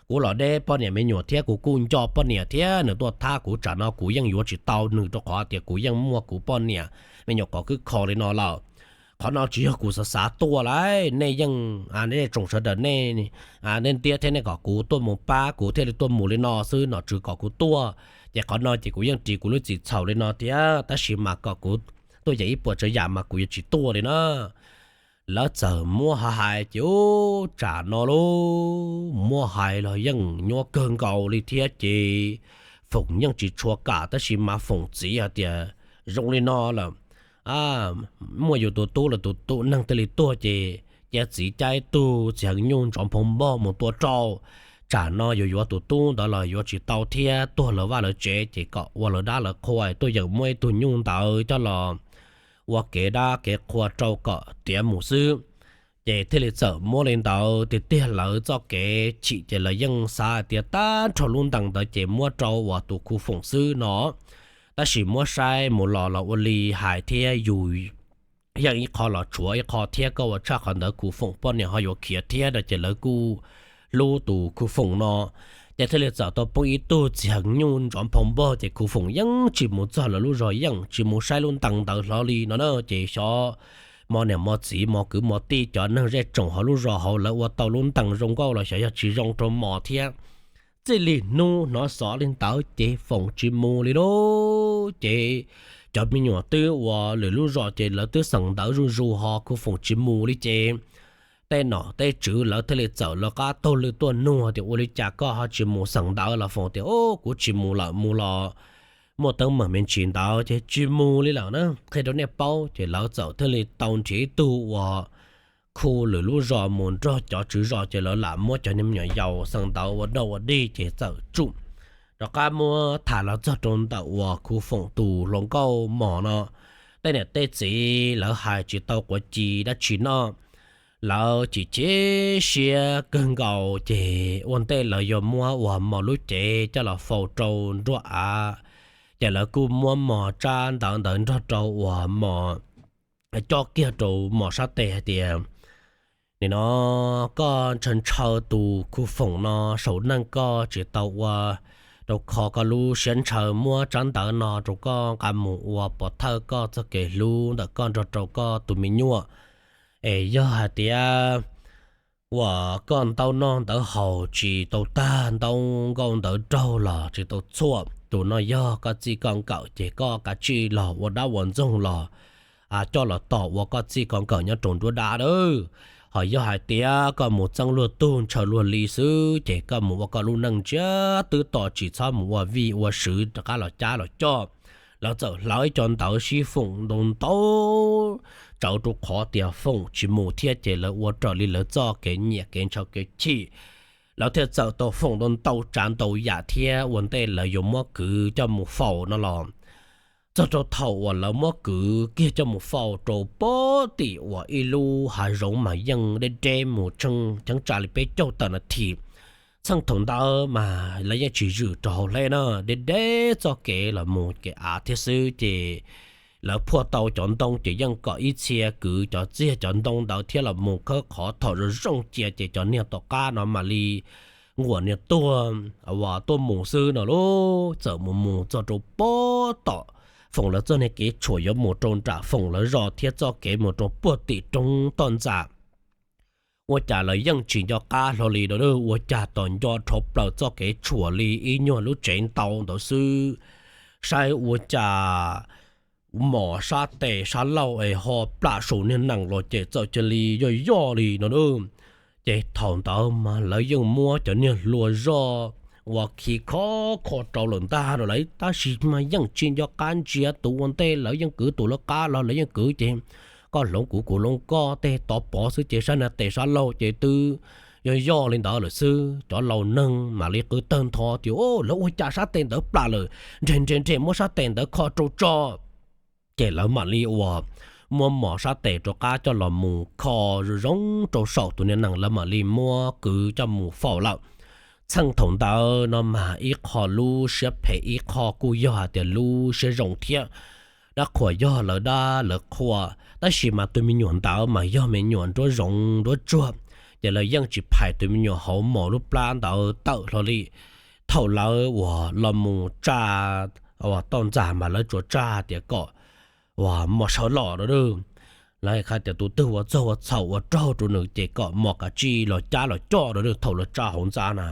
Kuv los deb poj niam me nyuam thiab kuv kuj nco poj niam thiab nws tuaj thab kuv tsam no kuv yeej yuav tsis tau nws rau qhov tias kuv yeej muaj kuv poj niam me nyuam kom kwb kho li no lawm. Qhov no tsis yog kuv xav xav tuaj lauj, nej yeej nej tsoom sawv daws nej ntiab thiab nej kom kuv tuaj mus pab kuv thiaj li tuaj mus li no xwb, nom tswv kom kuv tuaj. Ces qhov no ces kuv yeej ris kuv lub txim txhaum li no thiab tab sis mas kom kuv tuaj yeem ib puas tsav yam mas kuv yuav tsis tuaj li na. Lawv txawm muab ho hais ces ub tsam no lauj, muab hais los yeej nyuaj kawg nkaus li thiab ces Foom yeej tsis tshua kam tab sis mas Foom txiv hais tias zoo li no lawm, muaj yus tus tub los tus tub neeg thiaj li tuag ces cia txiv cab ib tug txiv heev nyuj ntsov nphoo npog mus tua rau, tsam no yus yuav tus tub ntawd los yuav tsis tau thiab tuag lawv vaj lawv tsev ces kom ua lawv dab lawv qhua tuaj yeem muab ib tug nyuj ntawd coj los ua kev dab kev qhua rau kom tiav mus xwb. Ces thiaj li txawm muab li ntawd tiag tiag lawv txoj kev chim ces lawv yeej xav hais tias tag nrho lub ntees ntawd ces muab rau uas tus Khu Foom xwb no. Tab sis muab saib mus los los ua li hais thiab yus yeej ib qho los tshuav ib qho thiab koj ua tshaj qhov ntawd Khu Foom poj niam ho yuav khiav thiab no ces lawv kuj hlub tus Khu Foom no. Ces thiaj li txawm tau poob ib tug txiv heev nyuj ntsov nphoo npog ces Khu Foom yeej tsis mus txog lawv lub zos, yeej tsis mus saib lub ntees ntawd hlo li no na. Ces xyov mo niam mo txiv mo kwv mo tij cov neeg zej tsoom hauv lub zos hauv lawv ua tau lub ntees zoo nkauj los xyov yog tsis zoo rau mos thiab. Txij li hnub hnov xov li ntawd ces Foom tsis mus li lauj. Ces cov me nyuam twb ua lwm lub zos ces lawv twb xeem ntawv zuj zus ho Khu Foom tsis mus li ces tej nom tej tswv lawv thiaj li txawm lawv qab taug lw tuaj nug tias ua li cas koj ho tsis mus xeem ntawv los Foom tias o kuv tsis mus lawm, mus los muaj teeb meem me ntsis ntawd ces tsis mus li lawm na. Qhia rau nej paub ces lawv txawm thiaj li tau nrhiav ib tug uas khu lwm lub zos mus nrog cov tswv zos ces lawv lam muab cov niag me nyuam yaus xeem ntawv ua dog ua dig ces txawm tsum rov qab muab tham los txog rau ntawm uas Khu Foom tus hluas nkauj mos no. Tej niam tej txiv lawv hais tsis tau quav ci dab tsi no, lawv chim chim siab kawg nkaus ces ua ntej lawv yuav muab uas mos lub cev coj los faus rau nruab av, ces lawv kuj muab mos tsab ntawv ntawd nrog rau uas mos cob kiag rau mos sab tes hais tias nim no koj ntshaw ntshaw tus Khu Foom no saum neej koj tsis tau ua rau kho koj lub siab ntshaw, muab tsab ntawv no rau koj nqa mus ua pov thawj koj txoj kev hlub ntawm koj nrog rau koj tus me nyuam. Es yog hais tias uas koj ntaub noj ntawv haus tsis tau tag, ntaub nkauj ntawv raug los tsis tau txhuam, tus no yog koj txij koj nkawm ces koj kav tsij los ua dab ua ntxoog los coj los tom ua koj txij koj nkawm nyob rau nruab dab a. Ho yog hais tias koj mus txeeb luag tug ntshaw luag li xwb ces koj mus ua koj lub neej ntsiab twb to, tsis txhob mus ua vij ua sw, rov qab los cab los coj. Lawv txawm hlawv ib co ntawv sib foom ntau ntau, tsawv rau qhov tias Foom tsis mus thiab ces lawv ua raws li lawv txoj kev nyiam kev ntshaw kev chim. Lawv thiaj txawm tau foom ntau ntau tsav ntau yam thiab ua ntej lawv yuav muab kwv coj mus faus no los txog rau thaum uas lawv muab kwv kiag coj mus faus rau pem tim uas ib lub hav zoov mas yeej deb deb mus tsheej cheeb tsam li peb caug tawm nas this. Txheej thaum ntawd mas lawv yeej tsis zwm rau hauv hleb na, deb deb txoj kev los mus kev av thiab xwb ces lawv phuaj tau cov ntoo ces yeej kom ib txhia kwv cov txiag cov ntoo ntawd thiab los mus khawb qhov thaum zoo zoo cia ces cov niag tom qab no mam li nquam niag tuag uas tuaj mus xwb no lauj. Txawm mus mus txog rau pem tom Foom lawv txoj niag kev tshuam yuav mus rau nram Foom lawv zos thiab txoj kev mus rau puag tim roob toj ntxas, ua cas lawv yeej tsis nco qab hlo li no, ua cas tos nco dhau plaws txoj kev tshuam li ib nyuag lub tsev ntau ntawd xwb. Saib ua cas mos sab tes sab laug es ho plam saum niag nees los ces txawm cia li yoj yoj li no na. Ces thaum ntawd mas lawv yeej muab cov niag hlua zoj uas khi khov kho rau lawm ntag no lawm, tab sis mas yeej tsis nco qab ntsia tus ua ntej lawv yeej kwv tus lawv qab los lawv yeej kwv ces koj hloov kuv kuv hloov koj tej tov pov xwb ces sab niag tes sab laug ces twb yoj yoj li ntawd lawm xwb. Cov laus neeg mam li qw tawg ntho tias lawv ua cas sab tes ntawd plam lawm, nreg nreg nreg muab sab tes ntawd kho rau tso. Ces lawv mam li uas muab mos sab tes rov qab coj los mus kho zoo zoo rau saum tus niag nees, lawv mam li muab kwv coj mus faus lawm. Txheej thaum ntawd no mas ib qho lub siab phem ib qho kuj yog hais tias lub siab zoo thiab. Dab qhuas yog lawv dab lawv qhua, tab sis mas tus me nyuam ntawd mas yog me nyuam nruab zoov nruab tsuag, ces lawv yeej tsis phais tus me nyuam hauv mos lub plab ntawd tawm hlo li. Thaum lawv uas los mus tsa uas toj ntxas mas lawv tsuas tsa tias kom uas mos sawv los no. Lawv hais tias tus twg ua txog ua txhaum ua raug rau nws ces kom mos kav tsij los cab los coj no. Thaum lawv tsa hauv ntxa na,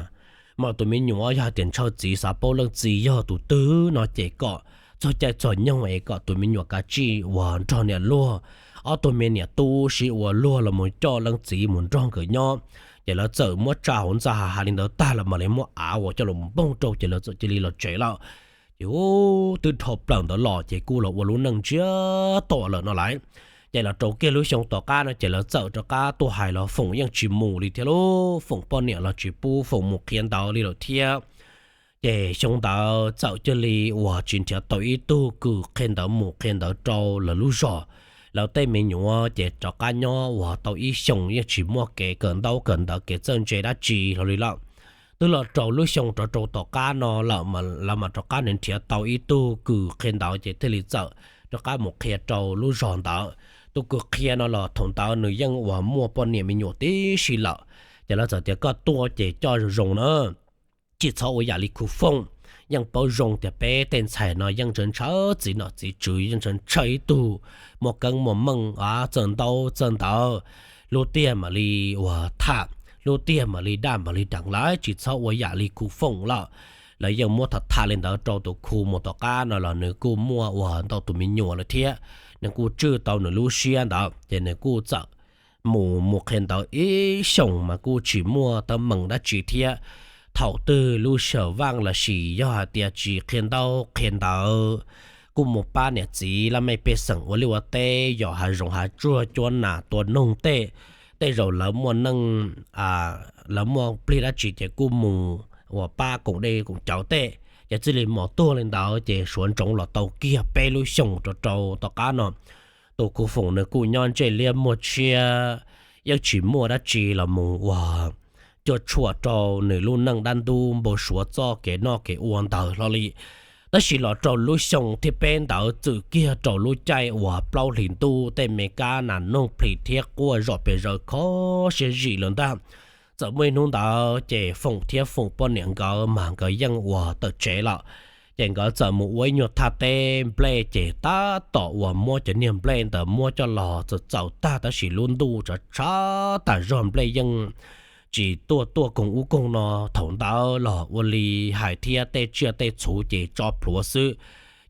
mas tus me nyuam yog hais tias ntshaw txiv xav paub leej txiv yog tus twg no ces kom txog caij txog nyoog es kom tus me nyuam kav tsij uas nrog niam luag, ob tug me niam tub sib ua luag los mus coj leej txiv mus nrog nkawd nyob. Ces lawv txawm muab tsa hauv ntxa ha li ntawd tag los mam li muab av uas coj los npoog rau ces lawv txawm cia li los tsev lawm. Ces twb dhau plaws ntawd los ces kuj los ua lub neej ntsiag to lawm no lawm. Ces los rau kiag lub xyoo tom qab no ces lawv txawm rov qab tuaj hais los Foom yeej tsis mus li thiab lauj, Foom poj niam los tsis pub Foom mus qhia ntawv li lawm thiab. Ces xyoo ntawd txawm cia li uas tsis nrhiav tau ib tug kws qhia ntawv mus qhia ntawv rau lawv lub zos. Lawv tej me nyuam ces rov qab nyob uas tau ib xyoos yeej tsis muaj kev kawm ntaub kawm ntawv kev txawj ntse dab tsi hlo li lawm. Twb los rau lub xyoo rov rau tom qab no lawm, lawv mam rov qab nrhiav tau ib tug kws qhia ntawv ces thiaj li txawm rov qab mus qhia rau lub zos ntawd. Tus kws qhia no los thaum ntawd nws yeej uas muaj poj niam me nyuam tib si lawm. Ces lawv txawm tias koj tuaj ces coj zoo zoo na, tsis txhob ua yam li Khu Foom. Yeej paub zoo tias peb tej ntxhais no yeej ntshaw ntshaw txiv nom txiv tswv, yeej ntshaw ntshaw ib tug muaj keeb muaj meej, txawj ntaub txawj ntawv, lub tiag mam li uas tham, lub tiag mam li daj mam li deev lawm, tsis txhob ua yam li Khu Foom lawm. Lawv yeej muab tham tham li ntawd rau tus Khu mus tom qab no los nws kuj muaj uas ntau tus me nyuam lawm thiab, nws kuj tswj tau nws lub siab ntawd ces nws kuj txawm mus mus qhia ntawv ib xyoos mas kuj tsis muaj teeb meem dab tsi thiab. Thaum twg lub sij hawm vaj los sis yog hais tias tsis qhia ntaub qhia ntawv, kuj mus pab niam txiv laj mej pej xeem ua liaj ua teb, yos hav zoov hav tsuag, cuab nas tua noog tej. Tej zaum lawv muaj neej, lawv muaj plig dab tsi ces kuj mus uas pab koom dej koom cawv tej. Ces txij li mos tuag li ntawd ces suav ntsoov los tau kiag peb lub xyoos rau rau tom qab no, tus Khu Foom nws kuj nyob ntsej liab muag tshiab, yeej tsis muaj dab tsi los mus uas cuam tshuam rau nws lub neej dab ntub npau suav txoj kev noj kev ua ntawd hlo li. Tab sis los rau lub xyoo thib peb ntawd txwm kiag rau lub caij uas plaub hlis ntuj tej me kab nas noog plhis thiab quaj zom pes zaws kho siab zim lawm ntag. Txawm muaj ib hnub ntawd ces Foom thiab Foom poj niam nkawd mas nkawd yeej uas tawm tsev lawm. Ces nkawd txawm mus ua ib nyuag thaj teb nplej ces tab tom uas muab cov niag nplej ntawd muab coj los txaus txaus tag tab sis lub ntuj tshav tshav tas zog, nplej yeej tsis tuaj tuaj koog ub koog no. Thaum ntawd los ua li hais thiab tej tsiaj tej txhu ces tso plhuav xwb.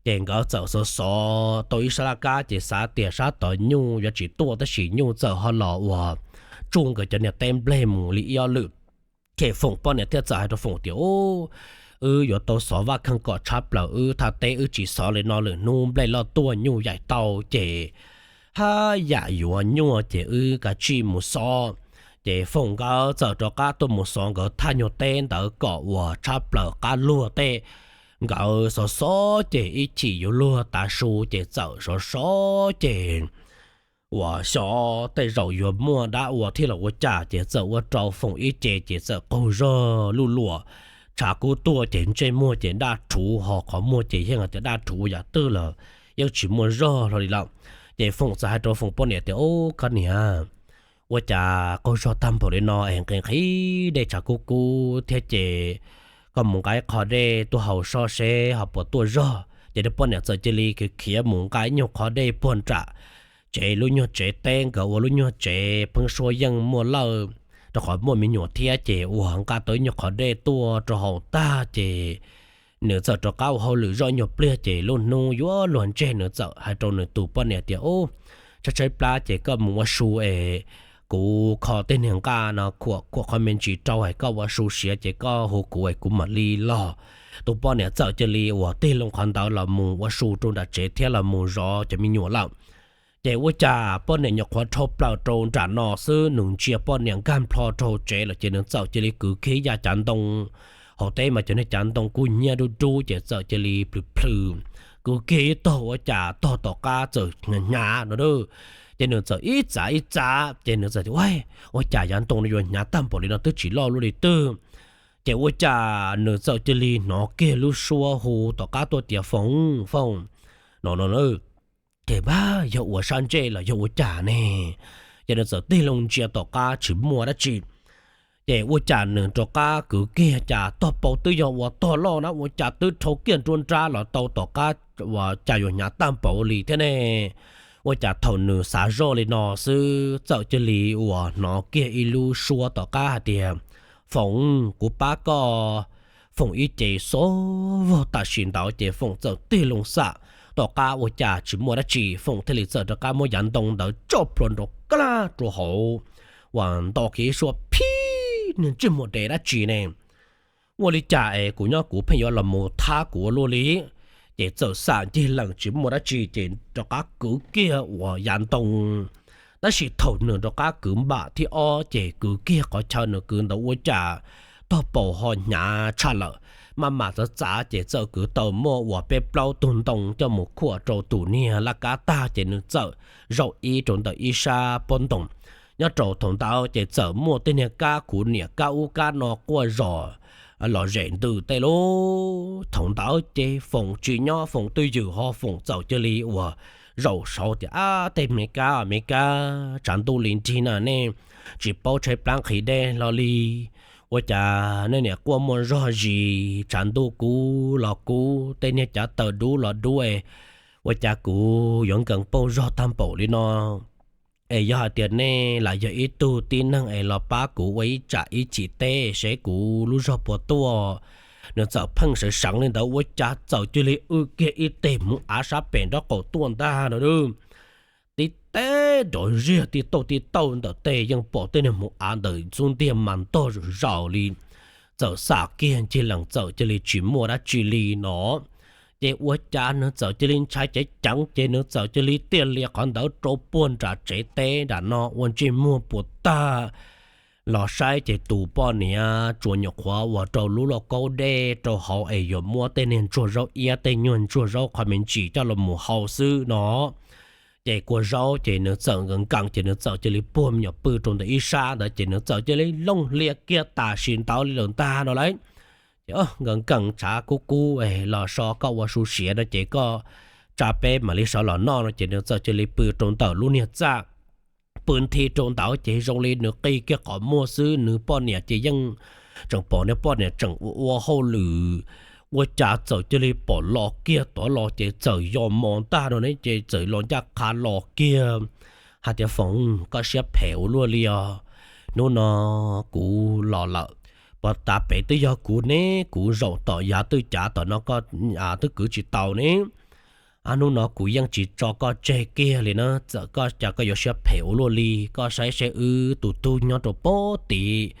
Ces nkawd txawm xov xov tau ib sab laj kab ces xav tias sab tod nyuj yuav tsis tuaj tab sis nyuj txawm ho los uas tsuj nkawd cov niag teb nplej mus li ib ob lwm. Ces Foom poj niam thiaj txawm hais rau Foom tias, Ub, wb yuav tau xov vaj kheej kom tshab plaws, wb thaj teb wb tsis xov li no lwm hnub nplej loj tuaj nyuj yaim tau ces haj yam yuav nyuaj ces wb kav tsij mus xov. Ces Foom nkawd txawm rov qab tuaj mus xov nkawd thaj nyuag teb ntawd kom uas tshab plaws qab luag tej. Nkawd xov xov ces ib chim yuav luag tav su ces txawm sov sov ces uas xyov tej zaum yuav muaj dab ua thiab los ua cas ces txawm ua rau Foom ib ce ces txawm qaug zog luj luam, tshav kub tuaj ces ntsej muag ces daj rhuv ho qhov muag ces yeej hais tias daj rhuv ua yam twg los yeej tsis muaj zog hlo li lawm. Ces Foom txawm hais rau Foom poj niam tias, Ub, koj niam, ua cas qaug zog tag npaum li no es nqhis nqhis dej tshav kub kub thiab ces koj mus nqa ib qho dej tuaj haus soj seb ho puas tuaj zog. Ces nws poj niam txawm cia li khiav khiav mus nqa ib nyuag qho dej puag nram tsev, lub nyuag tsev teb nkawd ua lub nyuag tsev pheeb suab yeej muaj lawj, rau qhov muaj me nyuam thiab ces uas nqa tau ib nyuag qho dej tuaj rau haus tag ces nws txawm rov qab ua hauj lwm zoj ib nyuag pliag ces lub hnub yuav luag ntseg nws txawm hais rau nws tus poj niam tias, Ub, tshaib tshaib plab ces koj mus ua su es kuv kho tej niag nqaj no khuam khuam qhov me ntsis rau es koj ua su siav ces koj hu kuv es kuv mam li los. Tus poj niam txawm cia li uas tig loo qhov ntawd los mus ua su rau nram tsev thiab los mus zov cov me nyuam lawm. Ces ua cas poj niam nyuam qhuav dhau plaws rau nram no xwb nws ntsia poj niam nkag nplho rau tsev lawm ces nws txawm cia li kwv kiag ib yav cav ntoo. Hauv teb mas cov niag cav ntoo kuj nyiab dub dub ces txawm cia li plhws plhws, kwv kiag ib tog ua cas tog tom qab txawm hnyav hnyav no. Ces nws txawm ib txav ib txav ces nws txawm tias, Ua, ua cas yav ntoo no yuav hnyav tag npaum li no twb tsis loj luaj li twg? Ces ua cas nws txawm cia li hnov kiag lub suab hu tom qab tuaj tias, Foom, Foom, no no. Ces pab yog ua sab ntsej los yog ua cas ne? Ces nws txawm tig loo ntsia tom qab tsis muaj dab tsi. Ces ua cas nws rov qab kwv kiag cas tog paus twb yog ua tog loj na ua cas twb dhau kiag nruab nrab los tau tom qab, ua cas yuav hnyav tag npaum li thiab ne? Ua cas thaum nws xav zoj li no xwb txawm cia li uas hnov kiag ib lub suab tom qab hais tias, Foom, kuv pab koj Foom ib ce xob vog tam sim ntawd ces Foom txawm tig loo xam, tom qab ua cas tsis muaj dab tsi, Foom thiaj li txawm rov qab muab yav ntoo ntawd tso plhuav nrov kab rau hauv, uas nto kiag ib suab phib, niag ntsej muag dev dab tsi ne, ua li cas es kuv nyob kuv pheej yuav los mus thab kuv ua luaj li. Ces txawm xam ncig lees tsis muaj dab tsi ces rov qab kwv kiag uas yav ntoo. Tab sis thaum nws rov qab kwv npam thib ob ces kwv kiag qhov chaw nws kwv ntawd ua cas tog paus ho hnyav tshaj lawm, maj mam txav txav ces txawm kwv tau muaj uas peb plaub tug ntoo coj mus khuam rau tus niag laj kab tag ces nws txawm zaum ib rau ntawm ib sab pob ntoos. Nyob rau thaum ntawd ces txawm muaj tej niag kab khuv niam kab ub kab no quaj zom los zem ntws tej lub. Thaum ntawd ces Foom tsis nyob Foom twj ywm ho Foom txawm cia li uas zaum saud tias, Ab, tej me kab me kab, tshav ntuj li nrig na nej tsis paub tshaib plab nqhis dej hlo li. Ua cas nej niam quaj muaj zog zis, tshav ntuj kub los kub, tej niag cav taws dub los dub, ua cas kuv yuav nkees pauj zog tag npaum li no? Es yog hais tias nej lam yog ib tug tib neeg es los pab kuv ua ib tsam ib chim teb seb kuv lub zog puas tuaj. Nws txawm pheej sawv seev li ntawd ua cas txawm cia li w kiag ib teg hmuv av sab pem nraub qaum tuaj ntag no. Tib teb nrov ziag tib tauj tib tauj ntawm tej yeej pom tej niag hmuv av ntawm xub ntiag mas ntog zaws li. Txawm xam kiag ncig lees txawm cia li tsis muaj dab tsi li no. Ces ua cas nws txawm cia li ntshai ceev ceev ces nws txawm cia li tiaj lias qhov ntawd rau puag nram tsev teb nram no ua ntsej muag puas tag los saib ces tus poj niam tsuas nyuam qhuav uas rau lub lauj kaub dej rau hauv es yuav muab tej niag ntsuag zaub iab tej nyuag ntsuag zaub qhov me ntsis coj los mus hau xwb no. Ces kua zaub ces nws txawm nkees nkees ces nws txawm cia li puag me nyuam pw rau ntawm ib sab ntawd ces nws txawm cia li looj hlias kiag tam sim ntawd li lawm ntag no lauj. Ces nkees nkees tshav kub kub los so koj ua su siav no ces koj tsa peb mam li sawv los noj no ces nws txawm cia li pw rau ntawm lub niag txaj. Pw nthi rau ntawd ces zoo li nws qi kiag qhov muag xwb nws poj niam ces yeej tseem pom nws poj niam tseem ua ua hauj lwm. Ua cas txawm cia li pom los kiag tod los ces txawm yog mos ntag no ne ces txawm los ncaj qha los kiag hais tias, Foom, koj siab phem ua luaj li os. Hnub no kuv los lawm, puas tas pem twb yog kuv ne, kuv zaum tom yav twj cav tom no koj twb kwv tsis tau ne. Hnub no kuv yeej tsis tso koj tseg kiag li na, txawm koj cas koj yuav siab phem ua luaj li. Koj saib seb wb tus tub nyob rau pob tid,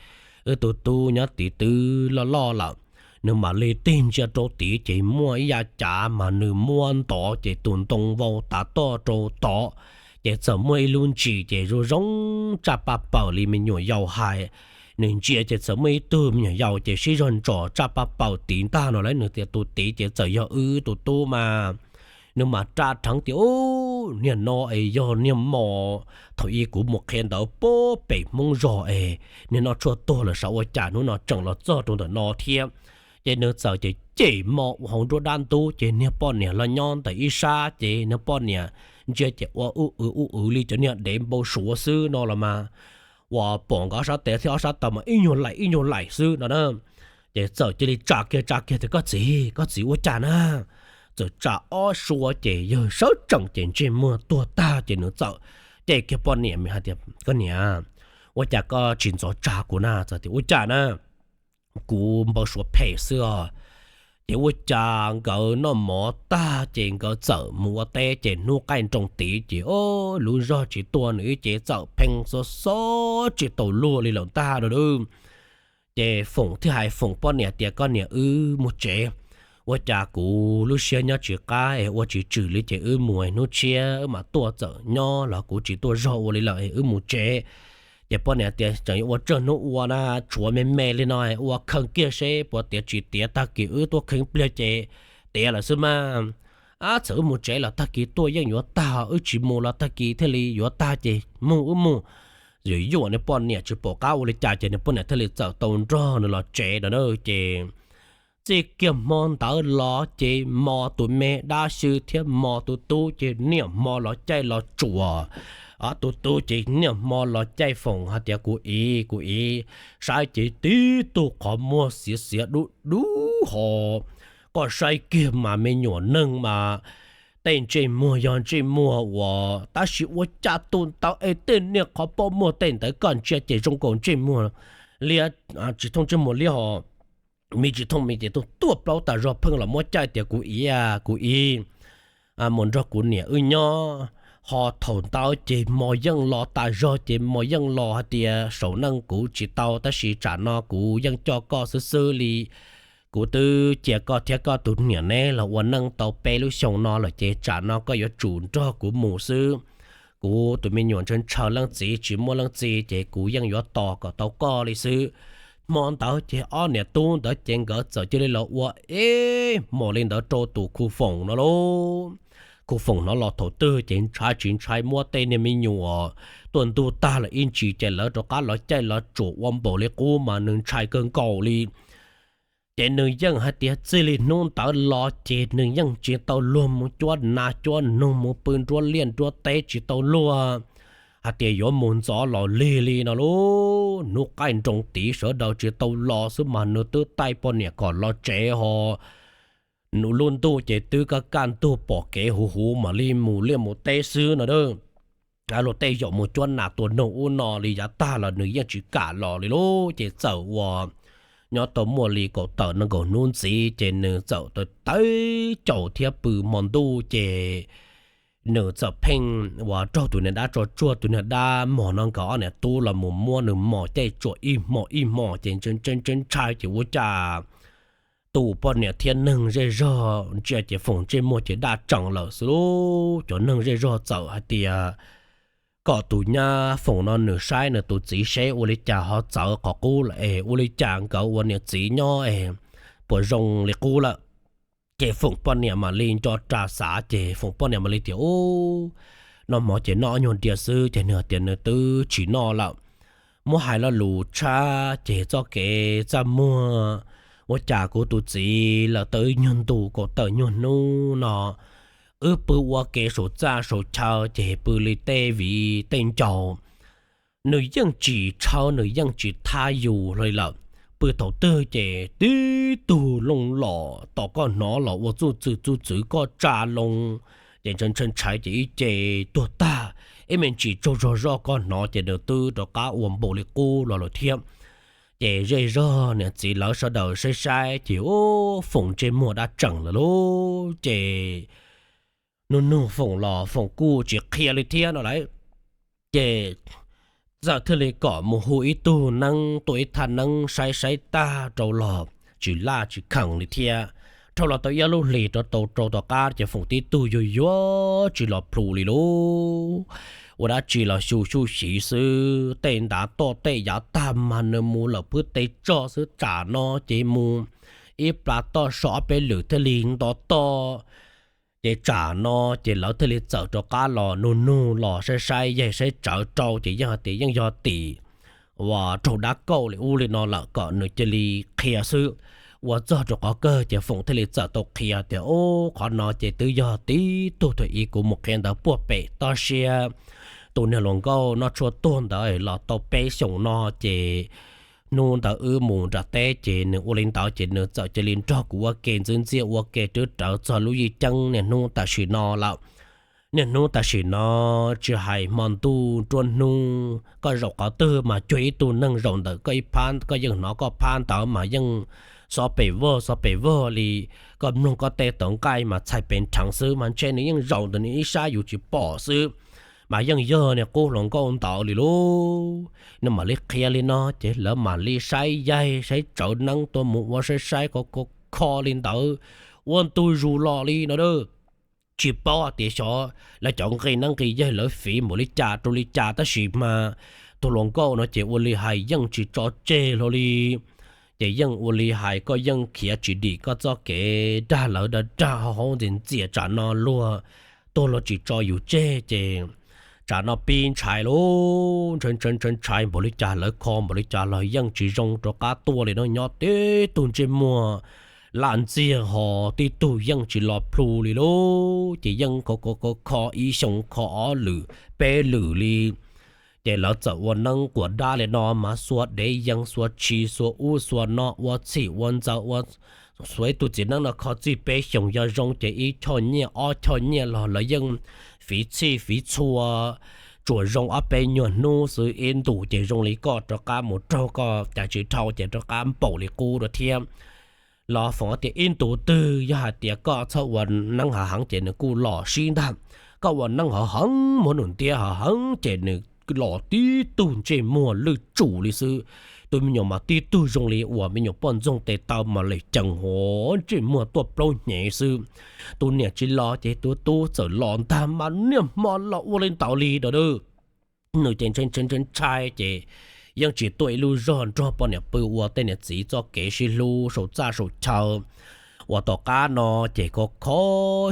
wb tus tub nyob tid twb loj loj lawm. Nws mam li tig ntsia rau tid ces muaj ib yav cav mas nws muab ntov ces tus ntoo vau tas toj rau tod, ces txawm muaj ib lub ntsis ces zoo zoo tsaj paj paws li me nyuam yaus hais. Nws ntsia ces txawm muaj ib tug me nyuam yaus ces sib zog ntsos tsaj paj paws tid ntag no lauj. Nws tias tus tid ces txawm yog wb tus tub mas. Nws mam raj rheev tias, Ub, niag no es yog niag mos thaum ub kuv mus qhia ntawd puag pem Hmoob zos es niag no tshuaj tuag lawm sav, ua cas hnub no tseem los txog rau ntawm no thiab. Ces nws txawm ces cem mos ua hauv nruab dab ntub ces niag poj niam los nyob ntawm ib sab ces niag poj niam ntsia ces ua ub w ub w li cov niag dev npau suav xwb no los mas. Uas pom nkawd ob sab tes thiab ob sab taw mas ib nyuag laim ib nyuag laim xwb no na. Ces txawm cia li tsa kiag tsa kiag tias, Koj txiv, koj txiv ua cas na? Txawm tsa ob suab ces yawg sawv tsees ces ntsej muag tuag tag ces nws txawm cem kiag poj niam hais tias, Koj niam, ua cas koj tsis ntxov tsa kuv na? Txawm tias, Ua cas na? Kuv npau suav phem xwb os. Ces ua cas nkawd noj mov tag ces nkawd txawm mus ua teb ces hnub qaij nroos tid ces o, lub zog tsis tuaj nws ib ce txawm pheej xob xob tsis tau luag li lawm ntag no. Ces Foom thiaj hais Foom poj niam tias, Koj niam, wb mus tsev. Ua cas kuv lub siab nyob tsis qab es ua tsis tswm li ces wb mus, hnub tshiab wb mam tuaj, txawm nyob los kuv tsis tuaj zog ua li lawm es wb mus tsev. Ces poj niam tias, Tseem yuav ua tsawg hnub ua na, tshuav me me li no ua kheej kiag seb puas tiav tsis tiav, tag kis wb tuaj kheev pliag ces tiav lawm xwb mas. Ab, txawm wb mus tsev los tag kis tuaj yeej yuav tag, wb tsis mus los tag kis thiaj li yuav tag ces mus wb mus. Yuam yuam nws poj niam tsis pom qab ua li cas ces nws poj niam thiaj li txawm tau nrog nws los tsev no na. Ces txij kiag hmo ntawd los ces mos tus me dab xyw thiab mos tus tub ces niaj hmo los caij los tsuam. Tus tub ces niaj hmo los caij Foom hais tias, Kuv iv, kuv iv, saib ces tib tug qhov muag xiav xiav dub dub ho. Koj saib kiag mas me nyuam neeg mas tej ntsej muag yog ntsej muag uas, tab sis ua cas tus ntawd es tej niag qhov pob muag tej ntawd koj ntsia ces zoo nkaus ntsej muag liab, tsis thooj ntsej muag liab ho. me tsis thooj me ces tuaj tuaj plaub tas zog pheej los muab caij tias kuv iv, kuv iv, mus nrog kuv niam wb nyob. Ho thaum ntawd ces Mos Yeej los tas zog ces Mos Yeej los hais tias saum neej kuv tsis tau tab sis tsam no kuv yeej coj koj xwb xwb li. Kuv twb cia koj thiab koj tus niam neb los ua neej tau peb lub xyoo no lawm ces tsam no koj yuav tsum nrog kuv mus xwb. Kuv tus me nyuam ntshaw ntshaw leej txiv tsis muaj leej txiv ces kuv yeej yuav tos kom tau koj li xwb. Hmo ntawd ces ob niam tub ntawd ces nkawd txawm cia li los ua ib hmos li ntawd rau tus Khu Foom no lauj. Khu Foom no los thaum twg ces ntshai tsis ntshai muab tej niag me nyuam tuaj ntug tag lawm ib ntsis ces lawv rov qab los caij los tsuam ua npaum li qub mas nws ntshai kawg nkaus li. Ces nws yeej hais tias txij li hnub ntawd los ces nws yeej tsis tau luag mus cuab nas cuab noog mus pw nruab liaj nruab teb tsis tau luag hais tias yuav mus ntxov los lig li no lauj. Hnub qaij nroo tid sawv daws tsis tau los xwb mas nws twb taij poj niam kom los tsev ho. Nws lub ntuj ces twb kaj kaj ntug pom kev huv huv mam li mus liaj mus teb xwb no a. Luag tej zaum mus cuab nas tua noog ub no li yav tag los nws yeej tsis kam los li lauj. Ces txawm uas nyob tau muaj li kaum tawm nees nkaum hnub ntxiv ces nws txawm tawv caus thiab pw hmo ntuj ces nws txawm pheej uas raug tus niag dab tso tsuag tus niag dab mos no nkawd ob niam tub los mus muab nws mos caij tsuam ib hmos ib hmos ces ntshai ntshai ces ua cas tus poj niam thiab neeg zej zog ntsia ces Foom ntsej muag ces daj tsees lawm xwb lauj. Cov neeg zej zog txawm hais tias kom tus nyab Foom no nws saib nws tus txiv seb ua li cas ho txawv qhov qub lawm es ua li cas nkawd ua niam txiv nyob es puas zoo li qub lawm. Ces Foom poj niam mam li nco ras xav ces Foom poj niam mam li tias, Ub, noj mov ces noj ob nyuag diav xwb. Ces nws tias nws twb tsis noj lawm. Muab hais lo lus tshab ces txoj kev txaj muag ua cas kuv tus txiv lawm tau ib nyuag ntu kaum tawm nyuag hnub no wb pw ua ke saum txaj saum chaw ces pw li tej viv tej ncaus. Nws yeej tsis tshawb nws yeej tsis thab yus li lawm. Pw thaum twg ces tib tug looj los tom koj hnov los ua txuj txwv txuj txwv koj tsa loo ces ntshai ntshai ces ib ce tuag tag, ib me ntsis tsaug zog zoj koj hnov ces nws twb rov qab ua npaum li qub los lawm thiab. Ces zej zog niam txiv lawv sawv daws saib saib ces ub Foom ntsej muag dab tseem lawm lauj. Ces nug nug Foom los Foom kuj tsis qhia li thiab no lawm. Ces txawm thiaj li kom mus hu ib tug neeb tuaj ib thaj neeb saib saib tag rau los tsis laj tsis khees li thiab. Dhau los tau ib lub hlis rau tau rau tom qab ces Foom tib tug yuag yuav tsis los plhus li lauj. Ua dab tsi los xyu xyuj xiv xwb, tej ntav toj tej yav tag mas nws mus lawm pwb tes tsog xwb, tsam no ces mus ib plag toj so ob peb lwm thiaj li nto toj. Ces tsam no ces lawv thiaj li txawm rov qab los nug nug los saib saib yaig saib tsawv rau ces yeej hais tias yeej yog tim uas raug dab kauj li ub li no lawm kom nws cia li qhia xwb. Ua txog rau qhov kawg ces Foom thiaj li txawm tau qhia tias, Ub, qhov no ces twb yog tib tug thaum ub kuv mus qhia ntawd puag pem toj siab tus niag hluas nkauj noj tshuaj tuag ntawd los tau peb xyoos no ces hnub ntawd wb mus nram teb ces nws ua li ntawd ces nws txawm cia li nrog kuv ua ke ntxwb ntxiaj ua ke twb rawv txog lub yij ceeb niaj hnub tam sim no lawm. Niaj hnub tam sim no tsis hais hmo ntuj nruab hnub koj zaum qhov twg mas cuag ib tug neeg zaum ntawm koj ib phab, koj yeej hnov koj phab ntawd mas yeej xob pes vog xob pes vog li. Koj mloog koj tej tau nqaij mas txhais pes nrheev xwb mas ntshe nws yeej zaum ntawm nws ib sab yus tsis pom xwb. Mas yeej yog niag qub hluas nkauj ntawd li lauj. Nws mam li qhia li no ces lawv mam li saib yaig saib tsawv neeb tuaj mus ua saib saib kho kho li ntawd ua ntu zus los li no a. Tsis paub hais tias xyov lawv cov nqi neeb nqi yaig lawv fiv npaum li cas rau li cas tab sis mas tus hluas nkauj no ces ua li hais yeej tsis tso tseg hlo li. Ces yeej ua li hais koj yeej khiav tsis dim koj txoj kev dag lawv dag dag hauv hauv ntxias ntxias tsam no luag tuag luag tsis tso yus tseg ces tsam no pib ntshai lauj, ntshai ntshai ntshai ntshai npaum li cas lawv kho npaum li cas los yeej tsis zoo rov qab tuaj li no, nyob tib tug ntsej muag laj ntxiag ho tib tug yeej tsis los plhu li lauj. Ces yeej kho kho kho kho ib xyoo kho ob lwm peb lwm li. Ces lawv txawm ua neeb quas dab li no mas xuas dev yees xuas tshis xuas ub xuas no ua txhij ua ntxaws ua xuav ib tug txiv neeb no kho txij peb xyoos yog zoo ces ib choj nyiaj ob choj nyiaj los lawv yeej fiv txhij fiv txhua tsuas zoo ob peb nyuag hnub xwb ib ntus ces zoo li koj rov qab mus raug koj cas tsis dhau ces rov qab npaum li qub dua thiab. Los Foom tias ib ntus twg yog hais tias koj txhob ua neeb hav heev ces nws kuj los sib ntag. Koj ua neeb hav heev muab nws ntiab hav heev ces nws los tib tug ntsej muag lwj tsum li xwb. Tus me nyuam mas tib tug zoo li uas me nyuam poj ntxoog tes taw mas lem cees huv ntsej muag tuaj plaub hnyev xwb. Tus niam tsis los ces tus tub txawm los ntag mas niaj hmo los ua li ntawd li ntawd. Nws ces ntshai ntshai ces yeej tsis tuaj ib lub zog nrog poj niam pw ua tej niam txiv txoj kev sib hlub saum txaj saum chaw. Uas tom qab no ces kho kho